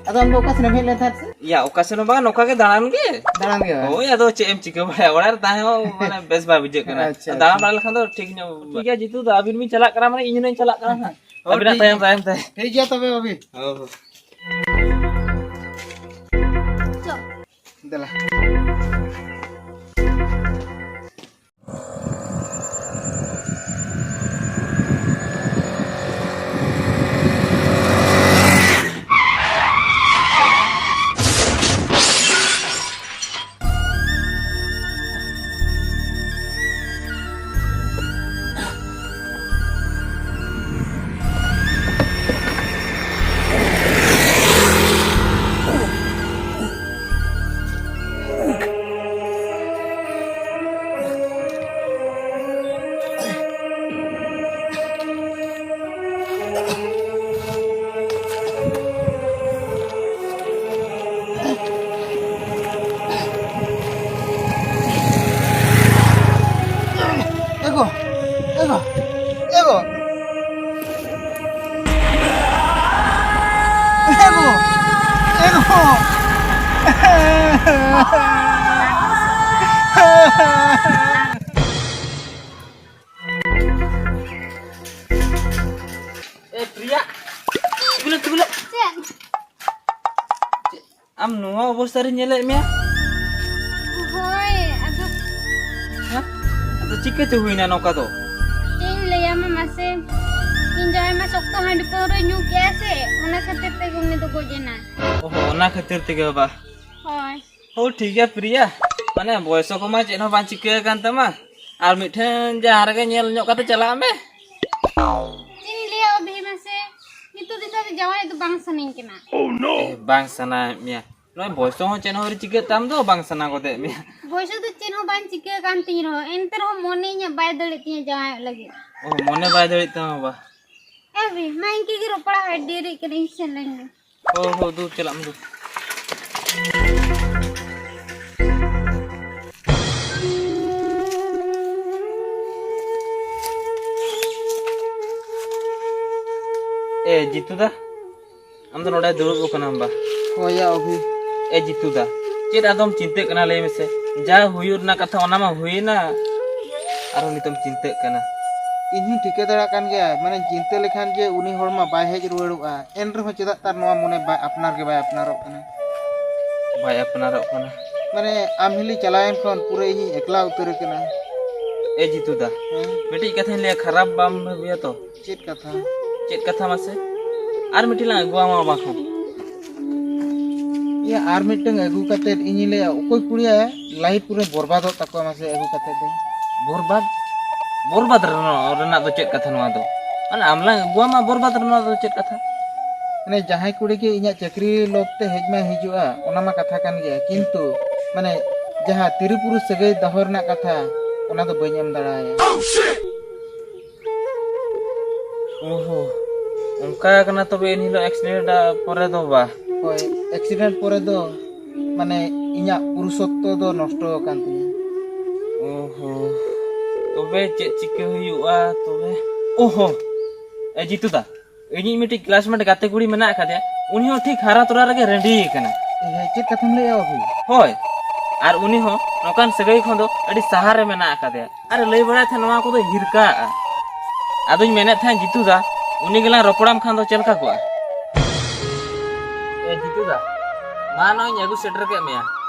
ᱟᱫᱚ ᱟᱢ ᱫᱚ ᱚᱠᱟ ᱥᱮᱱᱮᱢ ᱦᱮᱡ ᱞᱮᱱ ᱛᱟᱦᱮᱸᱫ ᱥᱮ? ᱭᱟ, ᱚᱠᱟ ᱥᱮᱱ ᱦᱚᱸ ᱵᱟᱝ, ᱱᱚᱝᱠᱟ ᱜᱮ ᱫᱟᱬᱟᱱ ᱜᱮ᱾ ᱫᱟᱬᱟᱱ ᱜᱮ ᱵᱟᱝ? ᱦᱳᱭ, ᱟᱫᱚ ᱪᱮᱫ ᱮᱢ ᱪᱤᱠᱟᱹ ᱵᱟᱲᱟᱭᱟ? ᱚᱲᱟᱜ ᱨᱮ ᱛᱟᱦᱮᱸ ᱦᱚᱸ ᱢᱟᱱᱮ ᱵᱮᱥ ᱵᱟᱭ ᱵᱩᱡᱷᱟᱹᱜ ᱠᱟᱱᱟ᱾ ᱟᱪᱪᱷᱟ, ᱫᱟᱬᱟ ᱟᱪᱪᱷᱟ᱾ ᱵᱟᱲᱟ ᱞᱮᱠᱷᱟᱱ ᱫᱚ ᱴᱷᱤᱠ ᱧᱚᱜ ᱵᱩᱡᱷᱟᱹᱜᱼᱟ᱾ ᱴᱷᱤᱠ ᱜᱮᱭᱟ, ᱡᱤᱛᱩ ᱫᱟ, ᱟᱹᱵᱤᱱ ᱵᱤᱱ ᱪᱟᱞᱟᱜ ᱠᱟᱱᱟ ᱢᱟᱱᱮ ᱤᱧ ᱦᱚᱸᱧ ᱪᱟᱞᱟᱜ ᱠᱟᱱᱟ ᱦᱟᱸᱜ᱾ ᱦᱳᱭ, ᱟᱹᱵᱤᱱᱟᱜ ᱴᱷᱤᱠ ᱛᱟᱭᱚᱢ ᱜᱮᱭᱟ᱾ ᱛᱟᱭᱚᱢ ᱛᱮ᱾ ᱴᱷᱤᱠ ᱜᱮᱭᱟ ᱛᱚᱵᱮ, ᱵᱟᱹᱵᱤ᱾ ᱦᱳᱭ, ᱦᱳᱭ᱾ ᱪᱚ᱾ ᱫᱮᱞᱟ᱾ ᱥᱟᱹᱨᱤᱧ ᱧᱮᱞᱮᱫ ᱢᱮᱭᱟ᱾ ᱦᱳᱭ, ᱟᱫᱚ ᱦᱮᱸ? ᱟᱫᱚ ᱪᱤᱠᱟᱹᱛᱮ ᱦᱩᱭᱱᱟ ᱱᱚᱝᱠᱟ ᱫᱚ? ᱪᱮᱫ ᱤᱧ ᱞᱟᱹᱭᱟᱢᱟ ᱢᱟᱥᱮ, ᱤᱧ ᱡᱟᱶᱟᱭ ᱢᱟ ᱥᱚᱠᱛᱚ ᱦᱟᱺᱰᱤ ᱯᱟᱹᱣᱨᱟᱹ ᱧᱩ ᱠᱮᱜᱼᱟ ᱥᱮ, ᱚᱱᱟ ᱠᱷᱟᱹᱛᱤᱨ ᱛᱮᱜᱮ ᱩᱱᱤ ᱫᱚ ᱜᱚᱡ ᱮᱱᱟᱭ᱾ ᱚᱦᱚ, ᱚᱱᱟ ᱠᱷᱟᱹᱛᱤᱨ ᱛᱮᱜᱮ ᱵᱟᱵᱟ᱾ ᱦᱳᱭ᱾ ᱦᱳ, ᱴᱷᱤᱠ ᱜᱮᱭᱟ ᱯᱨᱤᱭᱟ, ᱢᱟᱱᱮ ᱵᱚᱭᱚᱥ ᱠᱚᱢᱟ ᱪᱮᱫ ᱦᱚᱸ ᱵᱟᱝ ᱪᱤᱠᱟᱹ ᱟᱠᱟᱱ ᱛᱟᱢᱟ, ᱟᱨ ᱢᱤᱫᱴᱷᱮᱱ ᱡᱟᱦᱟᱸ ᱨᱮᱜᱮ ᱧᱮᱞ ᱧᱚᱜ ᱠᱟᱛᱮ ᱪᱟᱞᱟᱜ ᱢᱮ᱾ ᱪᱮᱫ ᱤᱧ ᱞᱟᱹᱭᱟ ᱚᱵᱷᱤ ᱢᱟᱥᱮ, ᱱᱤᱛᱚᱜ ᱫᱤᱥᱟᱹ ᱫᱚ ᱡᱟᱶᱟᱭ ᱫᱚ ᱵᱟᱝ ᱥᱟᱱᱟᱧ ᱠᱟᱱᱟ᱾ ᱮ, ᱵᱟᱝ ᱥᱟᱱᱟᱭᱮᱫ ᱢᱮᱭᱟ? ᱱᱚᱜᱼᱚᱭ ᱵᱚᱭᱚᱥ ᱦᱚᱸ ᱪᱮᱫ ᱦᱚᱸ ᱟᱹᱣᱨᱤ ᱪᱤᱠᱟᱹᱜ ᱛᱟᱢ ᱫᱚ ᱵᱟᱝ ᱥᱟᱱᱟ ᱜᱚᱫᱮᱫ ᱢᱮᱭᱟ᱾ ᱵᱚᱭᱚᱥ ᱫᱚ ᱪᱮᱫ ᱦᱚᱸ ᱵᱟᱝ ᱪᱤᱠᱟᱹ ᱠᱟᱱ ᱛᱤᱧ ᱨᱮᱦᱚᱸ, ᱮᱱᱛᱮ ᱨᱮᱦᱚᱸ ᱢᱚᱱᱮ ᱤᱧᱟᱹᱜ ᱵᱟᱭ ᱫᱟᱲᱮᱭᱟᱜ ᱛᱤᱧᱟᱹ ᱡᱟᱶᱟᱭᱚᱜ ᱞᱟᱹᱜᱤᱫ᱾ ᱚ, ᱢᱚᱱᱮ ᱵᱟᱭ ᱫᱟᱲᱮᱭᱟᱜ ᱛᱟᱢᱟ ᱵᱟᱵᱟ? ᱮ ᱵᱷᱤ, ᱢᱟ ᱤᱱᱠᱟᱹ ᱜᱮ ᱨᱚᱯᱚᱲᱟ, ᱟᱹᱰᱤ ᱰᱮᱨᱤᱜ ᱠᱟᱱᱟ, ᱤᱧ ᱥᱮᱱ ᱞᱮᱱ ᱜᱮ᱾ ᱦᱳ, ᱦᱳ, ᱫᱩ, ᱪᱟᱞᱟᱜ ᱢᱮ, ᱫᱩ᱾ ᱮ, ᱡᱤᱛᱩ ᱫᱟ, ᱟᱢ ᱫᱚ ᱱᱚᱰᱮ ᱫᱩᱲᱩᱵ ᱟᱠᱟᱱᱟᱢ ᱵᱟ? ᱦᱳᱭ ᱭᱟ, ᱚᱵᱷᱤ᱾ ᱮ, ᱡᱤᱛᱩ ᱫᱟ, ᱪᱮᱫ ᱟᱫᱚᱢ ᱪᱤᱱᱛᱟᱹᱜ ᱠᱟᱱᱟ, ᱞᱟᱹᱭ ᱢᱮᱥᱮ? ᱡᱟ ᱦᱩᱭᱩᱜ ᱨᱮᱱᱟᱜ ᱠᱟᱛᱷᱟ, ᱚᱱᱟ ᱢᱟ ᱦᱩᱭᱮᱱᱟ, ᱟᱨᱦᱚᱸ ᱱᱤᱛᱚᱜ ᱮᱢ ᱪᱤᱱᱛᱟᱹᱜ ᱠᱟᱱᱟ᱾ ᱤᱧ ᱦᱚᱸᱧ ᱴᱷᱤᱠᱟᱹ ᱫᱟᱲᱮᱭᱟᱜ ᱠᱟᱱ ᱜᱮᱭᱟ, ᱢᱟᱱᱮ, ᱪᱤᱱᱛᱟᱹ ᱞᱮᱠᱷᱟᱱ ᱡᱮ ᱩᱱᱤ ᱦᱚᱲ ᱢᱟ ᱵᱟᱭ ᱦᱮᱡ ᱨᱩᱣᱟᱹᱲᱚᱜᱼᱟ, ᱮᱱ ᱨᱮᱦᱚᱸ ᱪᱮᱫᱟᱜ ᱛᱟᱨ ᱱᱚᱣᱟ ᱢᱚᱱᱮ ᱵᱟᱭ ᱟᱯᱱᱟᱨ ᱜᱮ ᱵᱟᱭ ᱟᱯᱱᱟᱨᱚᱜ ᱠᱟᱱᱟ? ᱵᱟᱭ ᱟᱯᱱᱟᱨᱚᱜ ᱠᱟᱱᱟ᱾ ᱢᱟᱱᱮ, ᱟᱢ ᱦᱤᱞᱤ ᱪᱟᱞᱟᱣᱮᱱ ᱠᱷᱚᱱ ᱯᱩᱨᱟᱹ ᱤᱧᱤᱧ ᱮᱠᱞᱟ ᱩᱛᱟᱹᱨ ᱟᱠᱟᱱᱟ᱾ ᱮ ᱡᱤᱛᱩ ᱫᱟ, ᱦᱮᱸ? ᱢᱤᱫᱴᱤᱡ ᱠᱟᱛᱷᱟᱧ ᱞᱟᱹᱭᱟ, ᱠᱷᱟᱨᱟᱯ ᱵᱟᱢ ᱵᱷᱟᱹᱵᱤᱭᱟ ᱛᱚ? ᱪᱮᱫ ᱠᱟᱛᱷᱟ? ᱪᱮᱫ ᱠᱟᱛᱷᱟ ᱢᱟᱥᱮ? ᱟᱨ ᱢᱤᱫᱴᱤᱡ ᱞᱟᱝ ᱟᱹᱜᱩᱣᱟᱢᱟ ᱵᱟᱝᱠᱷᱟᱱ? ᱤᱭᱟᱹ, ᱟᱨ ᱢᱤᱫᱴᱟᱝ ᱟᱹᱜᱩ ᱠᱟᱛᱮᱫ ᱤᱧᱤᱧ ᱞᱟᱹᱭᱟ, ᱚᱠᱚᱭ ᱠᱩᱲᱤᱭᱟ life ᱯᱩᱨᱟᱹ ᱵᱚᱨᱵᱟᱫᱚᱜ ᱛᱟᱠᱚᱣᱟ ᱢᱟᱥᱮ ᱟᱹᱜᱩ ᱠᱟᱛᱮᱫ ᱫᱚ? ᱵᱚᱨᱵᱟᱫ? ᱵᱚᱨᱵᱟᱫ ᱨᱮᱱᱟᱜ, ᱨᱮᱱᱟᱜ ᱫᱚ ᱪᱮᱫ ᱠᱟᱛᱷᱟ ᱱᱚᱣᱟ ᱫᱚ? ᱢᱟᱱᱮ ᱟᱢ ᱞᱟᱝ ᱟᱹᱜᱩᱣᱟᱢᱟ ᱵᱚᱨᱵᱟᱫ ᱨᱮᱱᱟᱜ ᱫᱚ ᱪᱮᱫ ᱠᱟᱛᱷᱟ? ᱢᱟᱱᱮ ᱡᱟᱦᱟᱸᱭ ᱠᱩᱲᱤ ᱜᱮ ᱤᱧᱟᱹᱜ ᱪᱟᱹᱠᱨᱤ ᱞᱳᱵᱷ ᱛᱮ ᱦᱮᱡ ᱢᱟᱭ ᱦᱤᱡᱩᱜᱼᱟ, ᱚᱱᱟ ᱢᱟ ᱠᱟᱛᱷᱟ ᱠᱟᱱ ᱜᱮᱭᱟ, ᱠᱤᱱᱛᱩ ᱢᱟᱱᱮ ᱡᱟᱦᱟᱸ ᱛᱤᱨᱤ ᱯᱩᱨᱩᱥ ᱥᱟᱹᱜᱟᱹᱭ ᱫᱚᱦᱚ ᱨᱮᱱᱟᱜ ᱠᱟᱛᱷᱟ, ᱚᱱᱟ ᱫᱚ ᱵᱟᱹᱧ ᱮᱢ ᱫᱟᱲᱮᱟᱭᱟ᱾ ᱳᱦᱳ, ᱚᱱᱠᱟ ᱠᱟᱱᱟ ᱛᱚᱵᱮ ᱮᱱᱦᱤᱞᱳᱜ accident ᱯᱚᱨᱮ ᱫᱚ ᱵᱟ? ᱦᱳᱭ, accident ᱯᱚᱨᱮ ᱫᱚ ᱢᱟᱱᱮ ᱤᱧᱟᱹᱜ ᱯᱩᱨᱩᱥᱚᱛᱛᱚ ᱫᱚ ᱱᱚᱥᱴᱚ ᱟᱠᱟᱱ ᱛᱤᱧᱟᱹ᱾ ᱳᱦᱳ, ᱛᱚᱵᱮ ᱪᱮᱫ ᱪᱤᱠᱟᱹ ᱦᱩᱭᱩᱜᱼᱟ ᱛᱚᱵᱮ? ᱳᱦᱳ, ᱮ ᱡᱤᱛᱩ ᱫᱟ, ᱤᱧᱤᱡ ᱢᱤᱫᱴᱤᱡ classmate ᱜᱟᱛᱮ ᱠᱩᱲᱤ ᱢᱮᱱᱟᱜ ᱟᱠᱟᱫᱮᱭᱟ, ᱩᱱᱤ ᱦᱚᱸ ᱴᱷᱤᱠ ᱦᱟᱨᱟ ᱛᱚᱨᱟ ᱨᱮᱜᱮ ᱨᱟᱺᱰᱤ ᱟᱠᱟᱱᱟ᱾ ᱮ, ᱪᱮᱫ ᱠᱟᱛᱷᱟᱢ ᱞᱟᱹᱭᱮᱜᱼᱟ ᱚᱵᱷᱤ? ᱦᱳᱭ, ᱟᱨ ᱩᱱᱤ ᱦᱚᱸ ᱱᱚᱝᱠᱟᱱ ᱥᱟᱹᱜᱟᱹᱭ ᱠᱷᱚᱱ ᱫᱚ ᱟᱹᱰᱤ ᱥᱟᱦᱟ ᱨᱮ ᱢᱮᱱᱟᱜ ᱟᱠᱟᱫᱮᱭᱟ᱾ ᱟᱨ ᱞᱟᱹᱭ ᱵᱟᱲᱟᱭ ᱛᱟᱦᱮᱸᱫ ᱱᱚᱣᱟ ᱠᱚᱫᱚ ᱦᱤᱨᱠᱟᱹᱜᱼᱟ᱾ ᱟᱫᱚᱧ ᱢᱮᱱᱮᱫ ᱛᱟᱦᱮᱸᱫ, ᱡᱤᱛᱩ ᱫᱟ, ᱩᱱᱤ ᱜᱮᱞᱟᱝ ᱨᱚᱯᱚᱲᱟᱢ ᱠᱷᱟᱱ ᱫᱚ ᱪᱮᱫ ᱞᱮᱠᱟ ᱠᱚᱜᱼᱟ? ᱮ ᱡᱤᱛᱩ ᱫᱟ, ᱢᱟ, ᱱᱚᱜᱼᱚᱭ ᱤᱧ ᱟᱹᱜᱩ ᱥᱮᱴᱮᱨ ᱠᱮᱫ ᱢᱮᱭᱟ᱾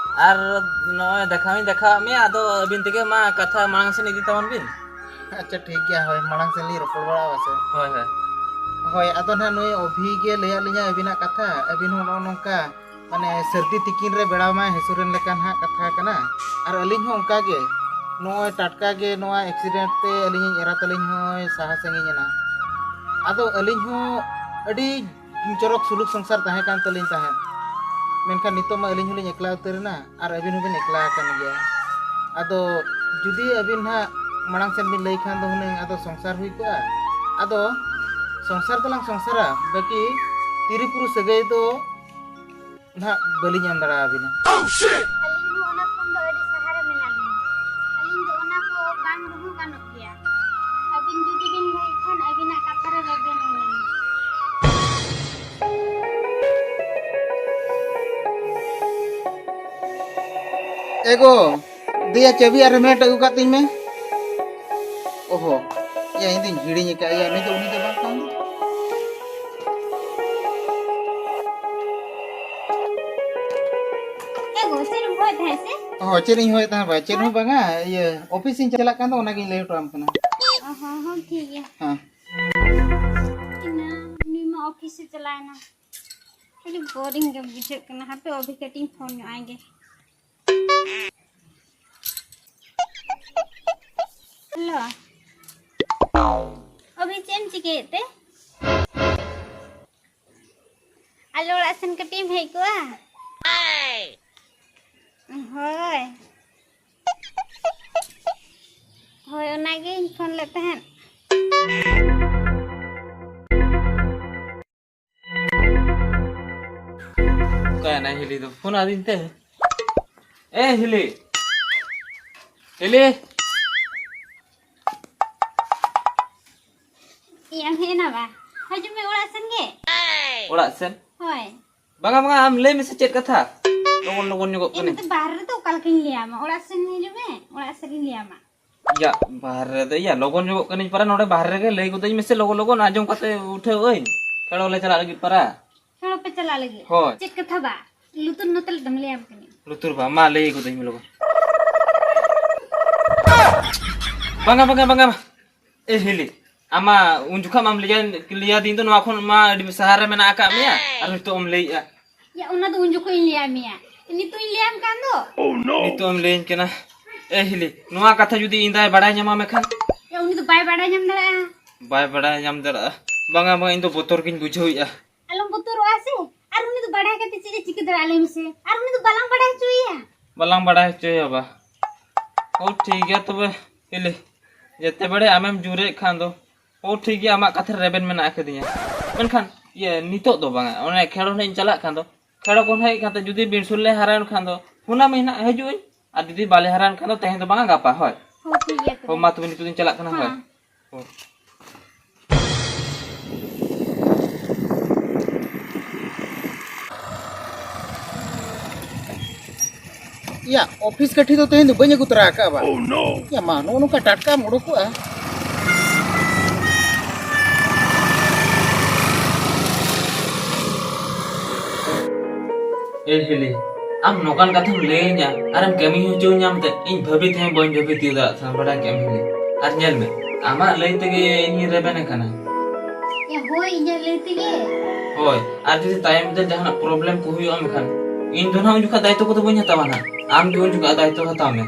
ᱟᱨ ᱱᱚᱜᱼᱚᱭ ᱫᱮᱠᱷᱟᱣ ᱦᱚᱸᱧ ᱫᱮᱠᱷᱟᱣᱟᱫ ᱢᱮᱭᱟ, ᱟᱫᱚ ᱟᱹᱵᱤᱱ ᱛᱮᱜᱮ ᱢᱟ ᱠᱟᱛᱷᱟ ᱢᱟᱲᱟᱝ ᱥᱮᱱ ᱤᱫᱤ ᱛᱟᱵᱚᱱ ᱵᱤᱱ᱾ ᱟᱪᱪᱷᱟ, ᱴᱷᱤᱠ ᱜᱮᱭᱟ, ᱦᱳᱭ, ᱢᱟᱲᱟᱝ ᱥᱮᱱ ᱞᱤᱧ ᱨᱚᱯᱚᱲ ᱵᱟᱲᱟᱜᱼᱟ ᱥᱮ᱾ ᱦᱳᱭ, ᱦᱳᱭ᱾ ᱦᱳᱭ, ᱟᱫᱚ ᱱᱟᱦᱟᱜ ᱱᱩᱭ ᱚᱵᱷᱤ ᱜᱮ ᱞᱟᱹᱭᱟᱫ ᱞᱤᱧᱟᱹ ᱟᱹᱵᱤᱱᱟᱜ ᱠᱟᱛᱷᱟ, ᱟᱹᱵᱤᱱ ᱦᱚᱸ ᱱᱚᱜᱼᱚ ᱱᱚᱝᱠᱟ, ᱢᱟᱱᱮ, ᱥᱟᱹᱨᱫᱤ ᱛᱤᱠᱤᱱ ᱨᱮ ᱵᱮᱲᱟ ᱢᱟᱭ ᱦᱟᱹᱥᱩᱨᱮᱱ ᱞᱮᱠᱟ ᱱᱟᱦᱟᱜ ᱠᱟᱛᱷᱟ ᱠᱟᱱᱟ᱾ ᱟᱨ ᱟᱹᱞᱤᱧ ᱦᱚᱸ ᱚᱱᱠᱟ ᱜᱮ, ᱱᱚᱜᱼᱚᱭ ᱴᱟᱴᱠᱟ ᱜᱮ ᱱᱚᱣᱟ accident ᱛᱮ ᱟᱹᱞᱤᱧᱤᱡ ᱮᱨᱟ ᱛᱟᱹᱞᱤᱧ ᱦᱚᱸᱭ ᱥᱟᱦᱟ ᱥᱟᱺᱜᱤᱧ ᱮᱱᱟ᱾ ᱟᱫᱚ ᱟᱹᱞᱤᱧ ᱦᱚᱸ ᱟᱹᱰᱤ ᱪᱚᱨᱚᱠ ᱥᱩᱞᱩᱠ ᱥᱚᱝᱥᱟᱨ ᱛᱟᱦᱮᱸ ᱠᱟᱱ ᱛᱟᱹᱞᱤᱧ ᱛᱟᱦᱮᱸᱫ, ᱢᱮᱱᱠᱷᱟᱱ ᱱᱤᱛᱚᱜ ᱢᱟ ᱟᱹᱞᱤᱧ ᱦᱚᱸᱞᱤᱧ ᱮᱠᱞᱟ ᱩᱛᱟᱹᱨ ᱮᱱᱟ᱾ ᱟᱨ ᱟᱹᱵᱤᱱ ᱦᱚᱸᱵᱤᱱ ᱮᱠᱞᱟ ᱟᱠᱟᱱ ᱜᱮᱭᱟ᱾ ᱟᱫᱚ ᱡᱩᱫᱤ ᱟᱹᱵᱤᱱ ᱦᱟᱸᱜ ᱢᱟᱲᱟᱝ ᱥᱮᱱ ᱵᱤᱱ ᱞᱟᱹᱭ ᱠᱷᱟᱱ ᱫᱚ ᱦᱩᱱᱟᱹᱝ ᱟᱫᱚ ᱥᱚᱝᱥᱟᱨ ᱦᱩᱭ ᱠᱚᱜᱼᱟ᱾ ᱟᱫᱚ ᱥᱚᱝᱥᱟᱨ ᱫᱚᱞᱟᱝ ᱥᱚᱝᱥᱟᱨᱟ, ᱵᱟᱹᱠᱤ ᱛᱤᱨᱤ ᱯᱩᱨᱩ ᱥᱟᱹᱜᱟᱹᱭ ᱫᱚ ᱱᱟᱦᱟᱜ ᱵᱟᱹᱞᱤᱧ ᱮᱢ ᱫᱟᱲᱮ ᱟᱹᱵᱤᱱᱟ᱾ ᱟᱹᱞᱤᱧ ᱦᱚᱸ ᱚᱱᱟ ᱠᱷᱚᱱ ᱫᱚ ᱟᱹᱰᱤ ᱥᱟᱦᱟ ᱨᱮ ᱢᱮᱱᱟᱜ ᱞᱤᱧᱟ᱾ ᱟᱹᱞᱤᱧ ᱫᱚ ᱚᱱᱟ ᱠᱚ ᱵᱟᱝ ᱨᱮᱦᱚᱸ ᱜᱟᱱᱚᱜ ᱜᱮᱭᱟ᱾ ᱟᱹᱵᱤᱱ ᱡᱩᱫᱤ ᱵᱤᱱ ᱞᱟᱹᱭ ᱠᱷᱟᱱ ᱟᱹᱵᱤᱱᱟᱜ ᱠᱟᱛᱷᱟ ᱨᱮ ᱨᱮᱵᱮᱱ ᱦᱩᱭ ᱞᱮᱱᱟ᱾ ᱮᱜᱳ, ᱫᱮᱭᱟ ᱪᱟᱹᱵᱤ ᱟᱨ ᱦᱮᱞᱢᱮᱴ ᱟᱹᱜᱩ ᱠᱟᱜ ᱛᱤᱧ ᱢᱮ᱾ ᱚᱦᱚ, ᱭᱟ, ᱤᱧ ᱫᱩᱧ ᱦᱤᱲᱤᱧ ᱟᱠᱟᱫ ᱭᱟ, ᱱᱩᱭ ᱫᱚ, ᱩᱱᱤ ᱫᱚ ᱵᱟᱝ ᱠᱟᱱ ᱫᱚ᱾ ᱮ ᱜᱳ, ᱪᱮᱫ ᱮᱢ ᱦᱚᱦᱚᱭᱮᱫ ᱛᱟᱦᱮᱸᱫ ᱥᱮ? ᱚ, ᱪᱮᱫ ᱤᱧ ᱦᱚᱦᱚᱭᱮᱫ ᱛᱟᱦᱮᱸᱫ ᱵᱟ? ᱪᱮᱫ ᱦᱚᱸ ᱵᱟᱝᱟ, ᱤᱭᱟᱹ, ᱚᱯᱷᱤᱥ ᱤᱧ ᱪᱟᱞᱟᱜ ᱠᱟᱱ ᱫᱚ, ᱚᱱᱟᱜᱤᱧ ᱞᱟᱹᱭ ᱦᱚᱴᱚ ᱟᱢ ᱠᱟᱱᱟ᱾ ᱚ ᱦᱚᱸ, ᱦᱚᱸ, ᱴᱷᱤᱠ ᱜᱮᱭᱟ᱾ ᱦᱮᱸ᱾ ᱤᱱᱟᱹ, ᱩᱱᱤ ᱢᱟ ᱚᱯᱷᱤᱥ ᱮ ᱪᱟᱞᱟᱣᱮᱱᱟ᱾ ᱟᱹᱰᱤ ᱵᱳᱨᱤᱝ ᱜᱮ ᱵᱩᱡᱷᱟᱹᱜ ᱠᱟᱱᱟ᱾ ᱦᱟᱯᱮ, ᱚᱵᱷᱤ ᱠᱟᱹᱴᱤᱡ ᱤᱧ ᱯᱷᱳᱱ ᱧᱚᱜ ᱟᱭ ᱜᱮ᱾ ᱦᱮᱞᱳ, ᱚᱵᱷᱤ, ᱪᱮᱫ ᱮᱢ ᱪᱤᱠᱟᱹᱭᱮᱫ ᱛᱮ? ᱟᱞᱮ ᱚᱲᱟᱜ ᱥᱮᱱ ᱠᱟᱹᱴᱤᱡ ᱮᱢ ᱦᱮᱡ ᱠᱚᱜᱼᱟ? ᱦᱳᱭ, ᱦᱳᱭ, ᱚᱱᱟᱜᱤᱧ ᱯᱷᱳᱱ ᱞᱮᱫ ᱛᱟᱦᱮᱸᱫ᱾ ᱚᱠᱟᱭᱮᱱᱟᱭ ᱦᱤᱞᱤ ᱫᱚ? ᱯᱷᱳᱱ ᱟᱹᱫᱤᱧ ᱛᱮ᱾ ᱮ ᱦᱤᱞᱤ! ᱦᱤᱞᱤ! ᱤᱭᱟᱹᱢ ᱦᱮᱡ ᱮᱱᱟ ᱵᱟ? ᱦᱤᱡᱩᱜ ᱢᱮ ᱚᱲᱟᱜ ᱥᱮᱱ ᱜᱮ᱾ ᱚᱲᱟᱜ ᱥᱮᱱ? ᱦᱳᱭ᱾ ᱵᱟᱝᱟ, ᱵᱟᱝᱟ, ᱟᱢ ᱞᱟᱹᱭ ᱢᱮᱥᱮ ᱪᱮᱫ ᱠᱟᱛᱷᱟ? ᱞᱚᱜᱚᱱ, ᱞᱚᱜᱚᱱ ᱧᱚᱜᱚᱜ ᱤᱧ ᱠᱟᱹᱱᱟᱹᱧ᱾ ᱫᱚ ᱵᱟᱦᱨᱮ ᱨᱮᱫᱚ ᱚᱠᱟ ᱞᱮᱠᱟᱧ ᱞᱟᱹᱭᱟᱢᱟ? ᱚᱲᱟᱜ ᱥᱮᱱ ᱦᱤᱡᱩᱜ ᱢᱮ, ᱚᱲᱟᱜ ᱥᱮᱱ ᱤᱧ ᱞᱟᱹᱭᱟᱢᱟ᱾ ᱭᱟ, ᱵᱟᱦᱨᱮ ᱨᱮᱫᱚ, ᱭᱟ, ᱞᱚᱜᱚᱱ ᱧᱚᱜᱚᱜ ᱠᱟᱹᱱᱟᱹᱧ ᱯᱟᱨᱟ, ᱱᱚᱰᱮ ᱵᱟᱦᱨᱮ ᱨᱮᱜᱮ ᱞᱟᱹᱭ ᱜᱚᱫᱟᱹᱧ ᱢᱮᱥᱮ, ᱞᱚᱜᱚᱱ, ᱞᱚᱜᱚᱱ ᱟᱸᱡᱚᱢ ᱠᱟᱛᱮ ᱩᱴᱷᱟᱹᱣ ᱟᱹᱧ᱾ ᱠᱷᱮᱞᱳ ᱞᱮ ᱪᱟᱞᱟᱜ ᱞᱟᱹᱜᱤᱫ ᱯᱟᱨᱟ᱾ ᱠᱷᱮᱞᱳ ᱯᱮ ᱪᱟᱞᱟᱜ ᱞᱟᱹᱜᱤᱫ? ᱦᱳᱭ᱾ ᱪᱮᱫ ᱠᱟᱛᱷᱟ ᱵᱟ? ᱞᱩᱛᱩᱨ ᱱᱚᱛᱮ ᱞᱮ ᱫᱚᱢ ᱞᱟᱹᱭᱟᱢ ᱠᱟᱹᱱᱟᱹᱧ᱾ ᱞᱩᱛᱩᱨ ᱵᱟ, ᱢᱟ ᱞᱟᱹᱭ ᱜᱚᱫᱟᱹᱧ ᱢᱮ ᱞᱚᱜᱚᱱ᱾ ᱵᱟᱝᱟ, ᱵᱟᱝᱟ, ᱵᱟᱝᱟ, ᱵᱟᱝᱟ᱾ ᱮ ᱦᱤᱞᱤ, ᱟᱢᱟ ᱩᱱ ᱡᱚᱠᱷᱟ ᱢᱟᱢ ᱞᱟᱹᱭᱟ-, ᱞᱟᱹᱭᱟᱫᱤᱧ ᱫᱚ ᱱᱚᱣᱟ ᱠᱷᱚᱱ ᱢᱟ ᱟᱹᱰᱤ ᱥᱟᱦᱟ ᱨᱮ ᱢᱮᱱᱟᱜ ᱟᱠᱟᱫ ᱢᱮᱭᱟ, ᱟᱨ ᱱᱤᱛᱚᱜ ᱮᱢ ᱞᱟᱹᱭᱮᱜᱼᱟ᱾ ᱭᱟ, ᱚᱱᱟ ᱫᱚ ᱩᱱ ᱡᱚᱠᱷᱚᱱ ᱤᱧ ᱞᱟᱹᱭᱟᱫ ᱢᱮᱭᱟ᱾ ᱱᱤᱛᱚᱜ ᱤᱧ ᱞᱟᱹᱭᱟᱢ ᱠᱟᱱ ᱫᱚ᱾ ᱱᱤᱛᱚᱜ ᱮᱢ ᱞᱟᱹᱭᱟᱹᱧ ᱠᱟᱱᱟ᱾ ᱮ ᱦᱤᱞᱤ, ᱱᱚᱣᱟ ᱠᱟᱛᱷᱟ ᱡᱩᱫᱤ ᱤᱧ ᱫᱟᱭ ᱵᱟᱲᱟᱭ ᱧᱟᱢᱟ ᱢᱮᱠᱷᱟᱱ? ᱭᱟ, ᱩᱱᱤ ᱫᱚ ᱵᱟᱭ ᱵᱟᱲᱟᱭ ᱧᱟᱢ ᱫᱟᱲᱮᱭᱟᱜᱼᱟ᱾ ᱵᱟᱭ ᱵᱟᱲᱟᱭ ᱧᱟᱢ ᱫᱟᱲᱮᱭᱟᱜᱼᱟ? ᱵᱟᱝᱟ, ᱵᱟᱝᱟ, ᱤᱧ ᱫᱚ ᱵᱚᱛᱚᱨ ᱜᱤᱧ ᱵᱩᱡᱷᱟᱹᱣᱮᱫᱼᱟ᱾ ᱟᱞᱚᱢ ᱵᱚᱛᱚᱨᱚᱜᱼᱟ ᱥᱮ᱾ ᱟᱨ ᱩᱱᱤ ᱫᱚ ᱵᱟᱲᱟᱭ ᱠᱟᱛᱮ ᱪᱮᱫ ᱮ ᱪᱤᱠᱟᱹ ᱫᱟᱲᱮᱭᱟᱜᱼᱟ, ᱞᱟᱹᱭ ᱢᱮᱥᱮ? ᱟᱨ ᱩᱱᱤ ᱫᱚ ᱵᱟᱞᱟᱝ ᱵᱟᱲᱟᱭ ᱦᱚᱪᱚᱭᱮᱭᱟ᱾ ᱵᱟᱞᱟᱝ ᱵᱟᱲᱟᱭ ᱦᱚᱪᱚᱭᱮᱭᱟ ᱵᱟ᱾ ᱚ, ᱴᱷᱤᱠ ᱜᱮᱭᱟ ᱛᱚᱵᱮ᱾ ᱦᱤᱞᱤ, ᱡᱮᱛᱮ ᱵᱟᱲᱮ ᱟᱢᱮᱢ ᱡᱳᱨᱮᱫ ᱠᱷᱟᱱ ᱫᱚ᱾ ᱚ, ᱴᱷᱤᱠ ᱜᱮᱭᱟ, ᱟᱢᱟᱜ ᱠᱟᱛᱷᱟ ᱨᱮ ᱨᱮᱵᱮᱱ ᱢᱮᱱᱟᱜ ᱟᱠᱟᱫᱤᱧᱟ᱾ ᱢᱮᱱᱠᱷᱟᱱ, ᱤᱭᱟᱹ, ᱱᱤᱛᱚᱜ ᱫᱚ ᱵᱟᱝᱟ᱾ ᱚᱱᱮ ᱠᱷᱮᱞ ᱚᱸᱰᱮᱧ ᱪᱟᱞᱟᱜ ᱠᱷᱟᱱ ᱫᱚ, ᱠᱷᱮᱞ ᱠᱷᱚᱱ ᱦᱮᱡ ᱠᱟᱛᱮ ᱡᱩᱫᱤ ᱵᱤᱱ ᱥᱩᱨ ᱞᱮ ᱦᱟᱨᱟᱭᱮᱱ ᱠᱷᱟᱱ ᱫᱚ, ᱯᱷᱳᱱᱟᱢᱟᱹᱧ ᱱᱟᱜ, ᱦᱤᱡᱩᱜ ᱟᱹᱧ᱾ ᱟᱨ ᱡᱩᱫᱤ ᱵᱟᱞᱮ ᱦᱟᱨᱟᱭᱮᱱ ᱠᱷᱟᱱ ᱫᱚ, ᱛᱮᱦᱮᱧ ᱫᱚ ᱵᱟᱝᱟ, ᱜᱟᱯᱟ, ᱦᱳᱭ᱾ ᱦᱳᱭ, ᱴᱷᱤᱠ ᱜᱮᱭᱟ ᱦᱳᱭ, ᱛᱚᱵᱮ᱾ ᱢᱟ ᱛᱚᱵᱮ ᱱᱤᱛᱚᱜ ᱫᱚᱧ ᱪᱟᱞᱟᱜ ᱠᱟᱱᱟ, ᱦᱳᱭ᱾ ᱦᱮᱸ᱾ ᱦᱳᱭ᱾ ᱭᱟ, ᱚᱯᱷᱤᱥ ᱠᱟᱹᱴᱷᱤ ᱫᱚ ᱛᱮᱦᱮᱧ ᱫᱚ ᱵᱟᱹᱧ ᱟᱹᱜᱩ ᱛᱚᱨᱟ ᱟᱠᱟᱫᱼᱟ ᱵᱟ᱾ ᱭᱟ ᱢᱟ, ᱱᱚᱜᱼᱚ ᱱᱚᱝᱠᱟ ᱴᱟᱴᱠᱟᱢ ᱩᱰᱩᱠᱚᱜᱼᱟ᱾ ᱮ ᱦᱤᱞᱤ, ᱟᱢ ᱱᱚᱝᱠᱟᱱ ᱠᱟᱛᱷᱟᱢ ᱞᱟᱹᱭᱟᱹᱧᱟ ᱟᱨᱮᱢ ᱠᱟᱹᱢᱤ ᱦᱚᱪᱚᱧᱟᱢ ᱛᱮ ᱤᱧ ᱵᱷᱟᱹᱵᱤ ᱛᱮᱦᱚᱸ ᱵᱟᱹᱧ ᱵᱷᱟᱹᱵᱤ ᱛᱤᱭᱳᱜ ᱫᱟᱲᱮᱭᱟᱜ ᱛᱟᱦᱮᱱᱟ, ᱵᱟᱰᱟᱭ ᱠᱮᱜᱼᱟᱢ ᱦᱤᱞᱤ᱾ ᱟᱨ ᱧᱮᱞ ᱢᱮ, ᱟᱢᱟᱜ ᱞᱟᱹᱭ ᱛᱮᱜᱮ ᱤᱧᱤᱧ ᱨᱮᱵᱮᱱ ᱟᱠᱟᱱᱟ᱾ ᱮ, ᱦᱳᱭ, ᱤᱧᱟᱹᱜ ᱞᱟᱹᱭ ᱛᱮᱜᱮ᱾ ᱦᱳᱭ, ᱟᱨ ᱡᱩᱫᱤ ᱛᱟᱭᱚᱢ ᱵᱤᱫᱟᱹᱞ ᱡᱟᱦᱟᱱᱟᱜ ᱯᱨᱚᱵᱞᱮᱢ ᱠᱚ ᱦᱩᱭᱩᱜᱼᱟ ᱢᱮᱱᱠᱷᱟᱱ, ᱤᱧ ᱫᱚ ᱱᱟᱦᱟᱜ ᱩᱱ ᱡᱚᱠᱷᱟᱜ ᱫᱟᱭᱤᱛᱛᱚ ᱠᱚᱫᱚ ᱵᱟᱹᱧ ᱦᱟᱛᱟᱣᱟ ᱱᱟᱦᱟᱜ᱾ ᱟᱢ ᱜᱮ ᱩᱱ ᱡᱚᱠᱷᱟᱜ ᱫᱟᱭᱤᱛᱛᱚ ᱦᱟᱛᱟᱣ ᱢᱮ᱾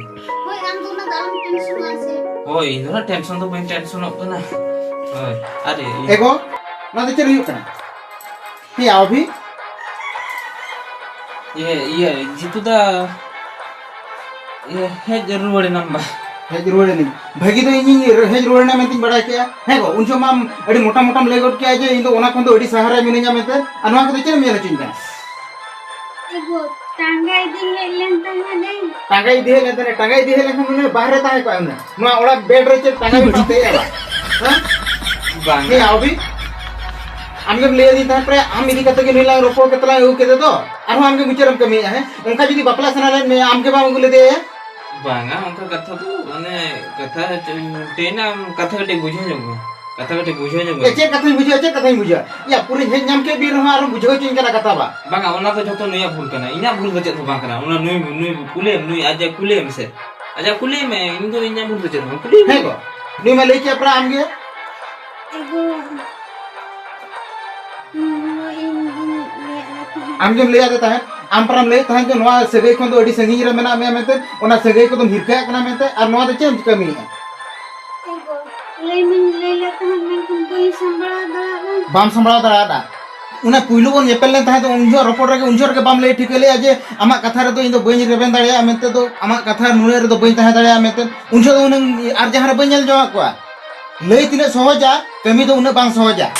ᱦᱳᱭ, ᱟᱢ ᱫᱚ ᱩᱱᱟᱹᱜ ᱫᱚ ᱟᱞᱚᱢ ᱴᱮᱱᱥᱚᱱᱚᱜᱼᱟ ᱥᱮ᱾ ᱦᱳᱭ, ᱤᱧ ᱫᱚ ᱱᱟᱦᱟᱜ ᱴᱮᱱᱥᱚᱱ ᱫᱚ ᱵᱟᱹᱧ ᱴᱮᱱᱥᱚᱱᱚᱜ ᱠᱟᱱᱟ᱾ ᱦᱳᱭ, ᱟᱨ ᱤᱭᱟᱹ ᱮ ᱜᱚ, ᱱᱚᱣᱟ ᱫᱚ ᱪᱮᱫ ᱦᱩᱭᱩᱜ ᱠᱟᱱᱟ? ᱦᱮᱸ, ᱟᱵᱷᱤ? ᱤᱭᱟᱹ, ᱤᱭᱟᱹ, ᱡᱤᱛᱩ ᱫᱟ, ᱤᱭᱟᱹ, ᱦᱮᱡ ᱨᱩᱣᱟᱹᱲ ᱮᱱᱟᱢ ᱵᱟ? ᱦᱮᱡ ᱨᱩᱣᱟᱹᱲ ᱮᱱᱟᱹᱧ᱾ ᱵᱷᱟᱹᱜᱤ ᱫᱚ ᱤᱧᱤᱧ ᱦᱮᱡ ᱨᱩᱣᱟᱹᱲ ᱮᱱᱟ ᱢᱮᱱᱛᱮᱧ ᱵᱟᱲᱟᱭ ᱠᱮᱜᱼᱟ᱾ ᱦᱮᱸ ᱜᱚ, ᱩᱱ ᱡᱚᱦᱚᱜ ᱢᱟᱢ ᱟᱹᱰᱤ ᱢᱚᱴᱟ ᱢᱚᱴᱟᱢ ᱞᱟᱹᱭ ᱜᱚᱫ ᱠᱮᱜᱼᱟ ᱡᱮ ᱤᱧ ᱫᱚ ᱚᱱᱟ ᱠᱷᱚᱱ ᱫᱚ ᱟᱹᱰᱤ ᱥᱟᱦᱟ ᱨᱮ ᱢᱤᱱᱟᱹᱧᱟ ᱢᱮᱱᱛᱮ᱾ ᱟᱨ ᱱᱚᱣᱟ ᱠᱚᱫᱚ ᱪᱮᱫ ᱮᱢ ᱧᱮᱞ ᱦᱚᱪᱚᱧ ᱠᱟᱱᱟ? ᱮ ᱜᱚ, ᱴᱟᱸᱜᱟ ᱤᱫᱤᱧ ᱦᱮᱡ ᱞᱮᱱ ᱛᱟᱦᱮᱸᱫ ᱤᱧ᱾ ᱴᱟᱸᱜᱟ ᱤᱫᱤ ᱦᱮᱡ ᱞᱮᱱ ᱛᱟᱦᱮᱸᱫ, ᱴᱟᱸᱜᱟ ᱤᱫᱤ ᱦᱮᱡ ᱞᱮᱱᱠᱷᱟᱱ ᱩᱱᱟᱹᱜ ᱵᱟᱦᱨᱮ ᱛᱟᱦᱮᱸ ᱠᱚᱜᱼᱟ ᱩᱱᱟᱹᱜ᱾ ᱱᱚᱣᱟ ᱚᱲᱟᱜ ᱵᱮᱰ ᱨᱮ ᱪᱮᱫ ᱴᱟᱸᱜᱟ ᱤᱫᱤ ᱛᱟᱦᱮᱸᱫ ᱵᱟ? ᱦᱮᱸ? ᱵᱟᱝ᱾ ᱦᱮᱸ, ᱟᱵᱤ? ᱟᱢᱜᱮᱢ ᱞᱟᱹᱭ ᱟᱹᱫᱤᱧ ᱛᱟᱦᱮᱸᱫ ᱯᱮ, ᱟᱢ ᱤᱫᱤ ᱠᱟᱛᱮ ᱜᱮ ᱱᱩᱭ ᱞᱟᱝ ᱨᱚᱯᱚᱲ ᱠᱟᱛᱮ ᱞᱟᱝ ᱟᱹᱜᱩ ᱠᱮᱫᱮ ᱫᱚ᱾ ᱟᱨᱦᱚᱸ ᱟᱢᱜᱮ ᱢᱩᱪᱟᱹᱫ ᱨᱮᱢ ᱠᱟᱹᱢᱤᱭᱮᱫᱼᱟ, ᱦᱮᱸ? ᱚᱱᱠᱟ ᱡᱩᱫᱤ ᱵᱟᱯᱞᱟ ᱥᱟᱱᱟ ᱞᱮᱫ ᱢᱮᱭᱟ, ᱟᱢ ᱜᱮ ᱵᱟᱢ ᱟᱹᱜᱩ ᱞᱮᱫᱮᱭᱟ? ᱵᱟᱝᱟ, ᱚᱱᱠᱟ ᱠᱟᱛᱷᱟ ᱫᱚ, ᱢᱟᱱᱮ, ᱠᱟᱛᱷᱟ ᱪᱮᱫ ᱤᱧ ᱢᱮᱱᱛᱮ, ᱟᱢ ᱠᱟᱛᱷᱟ ᱠᱟᱹᱴᱤᱡ ᱵᱩᱡᱷᱟᱹᱣ ᱧᱚᱜ ᱢᱮ᱾ ᱠᱟᱛᱷᱟ ᱠᱟᱹᱴᱤᱡ ᱵᱩᱡᱷᱟᱹᱣ ᱧᱚᱜ ᱮ, ᱢᱮ᱾ ᱪᱮᱫ ᱠᱟᱛᱷᱟᱧ ᱵᱩᱡᱷᱟᱹᱣᱟ, ᱪᱮᱫ ᱠᱟᱛᱷᱟᱧ ᱵᱩᱡᱷᱟᱹᱣᱟ? ᱭᱟ, ᱯᱩᱨᱟᱹᱧ ᱦᱮᱡ ᱧᱟᱢ ᱠᱮᱫ ᱵᱤᱱ ᱨᱮᱦᱚᱸ ᱟᱨᱦᱚᱸ ᱵᱩᱡᱷᱟᱹᱣ ᱦᱚᱪᱚᱧ ᱠᱟᱱᱟ ᱠᱟᱛᱷᱟ ᱵᱟ᱾ ᱵᱟᱝᱟ, ᱚᱱᱟ ᱫᱚ ᱡᱷᱚᱛᱚ ᱱᱩᱭᱟᱜ ᱵᱷᱩᱞ ᱠᱟᱱᱟ, ᱤᱧᱟᱹᱜ ᱵᱷᱩᱞ ᱫᱚ ᱪᱮᱫ ᱦᱚᱸ ᱵᱟᱝ ᱠᱟᱱᱟ᱾ ᱚᱱᱟ ᱱᱩᱭ, ᱱᱩᱭ ᱠᱩᱞᱤᱭᱮᱢ, ᱱᱩᱭ ᱟᱡ ᱡᱟ ᱠᱩᱞᱤᱭᱮᱢ ᱥᱮ, ᱟᱡᱟᱜ ᱠᱩᱞᱤᱭᱮᱢ, ᱤᱧ ᱫᱚ ᱤᱧᱟᱹᱜ ᱵᱷᱩᱞ ᱫᱚ ᱪᱮᱫ ᱦᱚᱸ ᱵᱟᱝ, ᱠᱩᱞᱤᱭᱮᱢ᱾ ᱦᱮᱸ ᱜᱚ, ᱱᱩᱭ ᱢᱟ ᱞᱟᱹᱭ ᱠᱮᱫ ᱯᱨᱟ ᱟᱢᱜᱮ᱾ ᱮᱜᱳ, ᱱᱚᱣᱟ ᱤᱧ ᱜᱤᱧ ᱞᱟᱹᱭᱟᱫ ᱢᱮ ᱛᱟᱦᱮᱸᱫ᱾ ᱟᱢ ᱜᱮᱢ ᱞᱟᱹᱭᱟᱫᱮ ᱛᱟᱦᱮᱸᱫ, ᱟᱢ ᱯᱨᱟᱢ ᱞᱟᱹᱭᱮᱫ ᱛᱟᱦᱮᱸᱫ ᱡᱮ ᱱᱚᱣᱟ ᱥᱟᱹᱜᱟᱹᱭ ᱠᱷᱚᱱ ᱫᱚ ᱟᱹᱰᱤ ᱥᱟᱺᱜᱤᱧ ᱨᱮ ᱢᱮᱱᱟᱜ ᱢᱮᱭᱟ ᱢᱮᱱᱛᱮ, ᱚᱱᱟ ᱥᱟᱹᱜᱟᱹᱭ ᱠᱚᱫᱚᱢ ᱦᱤᱨᱠᱟᱹᱭᱟᱜ ᱠᱟᱱᱟ ᱢᱮᱱᱛᱮ, ᱟᱨ ᱱᱚᱣᱟ ᱫᱚ ᱪᱮᱫ ᱮᱢ ᱠᱟᱹᱢᱤᱭᱮᱫᱼᱟ? ᱮᱜᱳ, ᱞᱟᱹᱭ ᱢᱟᱧ ᱞᱟᱹᱭ ᱞᱮᱫ ᱛᱟᱦᱮᱸᱫ, ᱢᱮᱱᱠᱷᱟᱱ ᱵᱟᱹᱧ ᱥᱟᱢᱵᱲᱟᱣ ᱫᱟᱲᱮᱭᱟᱜ ᱠᱟᱱᱟ᱾ ᱵᱟᱢ ᱥᱟᱢᱵᱲᱟᱣ ᱫᱟᱲᱮᱭᱟᱫᱟ᱾ ᱚᱱᱟ ᱯᱩᱭᱞᱩ ᱵᱚᱱ ᱧᱮᱯᱮᱞ ᱞᱮᱱ ᱛᱟᱦᱮᱸᱫ, ᱩᱱ ᱡᱚᱦᱚᱜ ᱨᱚᱯᱚᱲ ᱨᱮᱜᱮ, ᱩᱱ ᱡᱚᱦᱚᱜ ᱨᱮᱜᱮ ᱵᱟᱢ ᱞᱟᱹᱭ ᱴᱷᱤᱠᱟᱹ ᱞᱮᱫᱼᱟ ᱡᱮ ᱟᱢᱟᱜ ᱠᱟᱛᱷᱟ ᱨᱮᱫᱚ ᱤᱧ ᱫᱚ ᱵᱟᱹᱧ ᱨᱮᱵᱮᱱ ᱫᱟᱲᱮᱭᱟᱜᱼᱟ ᱢᱮᱱᱛᱮ ᱫᱚ, ᱟᱢᱟᱜ ᱠᱟᱛᱷᱟ ᱱᱩᱱᱟᱹᱜ ᱨᱮᱫᱚ ᱵᱟᱹᱧ ᱛᱟᱦᱮᱸ ᱫᱟᱲᱮᱭᱟᱜᱼᱟ ᱢᱮᱱᱛᱮ᱾ ᱩᱱ ᱡᱚᱦᱚᱜ ᱫᱚ ᱦᱩᱱᱟᱹᱝ ᱟᱨ ᱡᱟᱦᱟᱸ ᱨᱮ ᱵᱟᱹᱧ ᱧᱮᱞ ᱡᱚᱝᱟᱜ ᱠᱚᱣᱟ᱾ ᱞᱟᱹᱭ ᱛᱤᱱᱟᱹᱜ ᱥᱚᱦᱚᱡᱟ, ᱠᱟᱹᱢᱤ ᱫᱚ ᱩᱱᱟᱹᱜ ᱵᱟᱝ ᱥᱚᱦᱚᱡᱟ᱾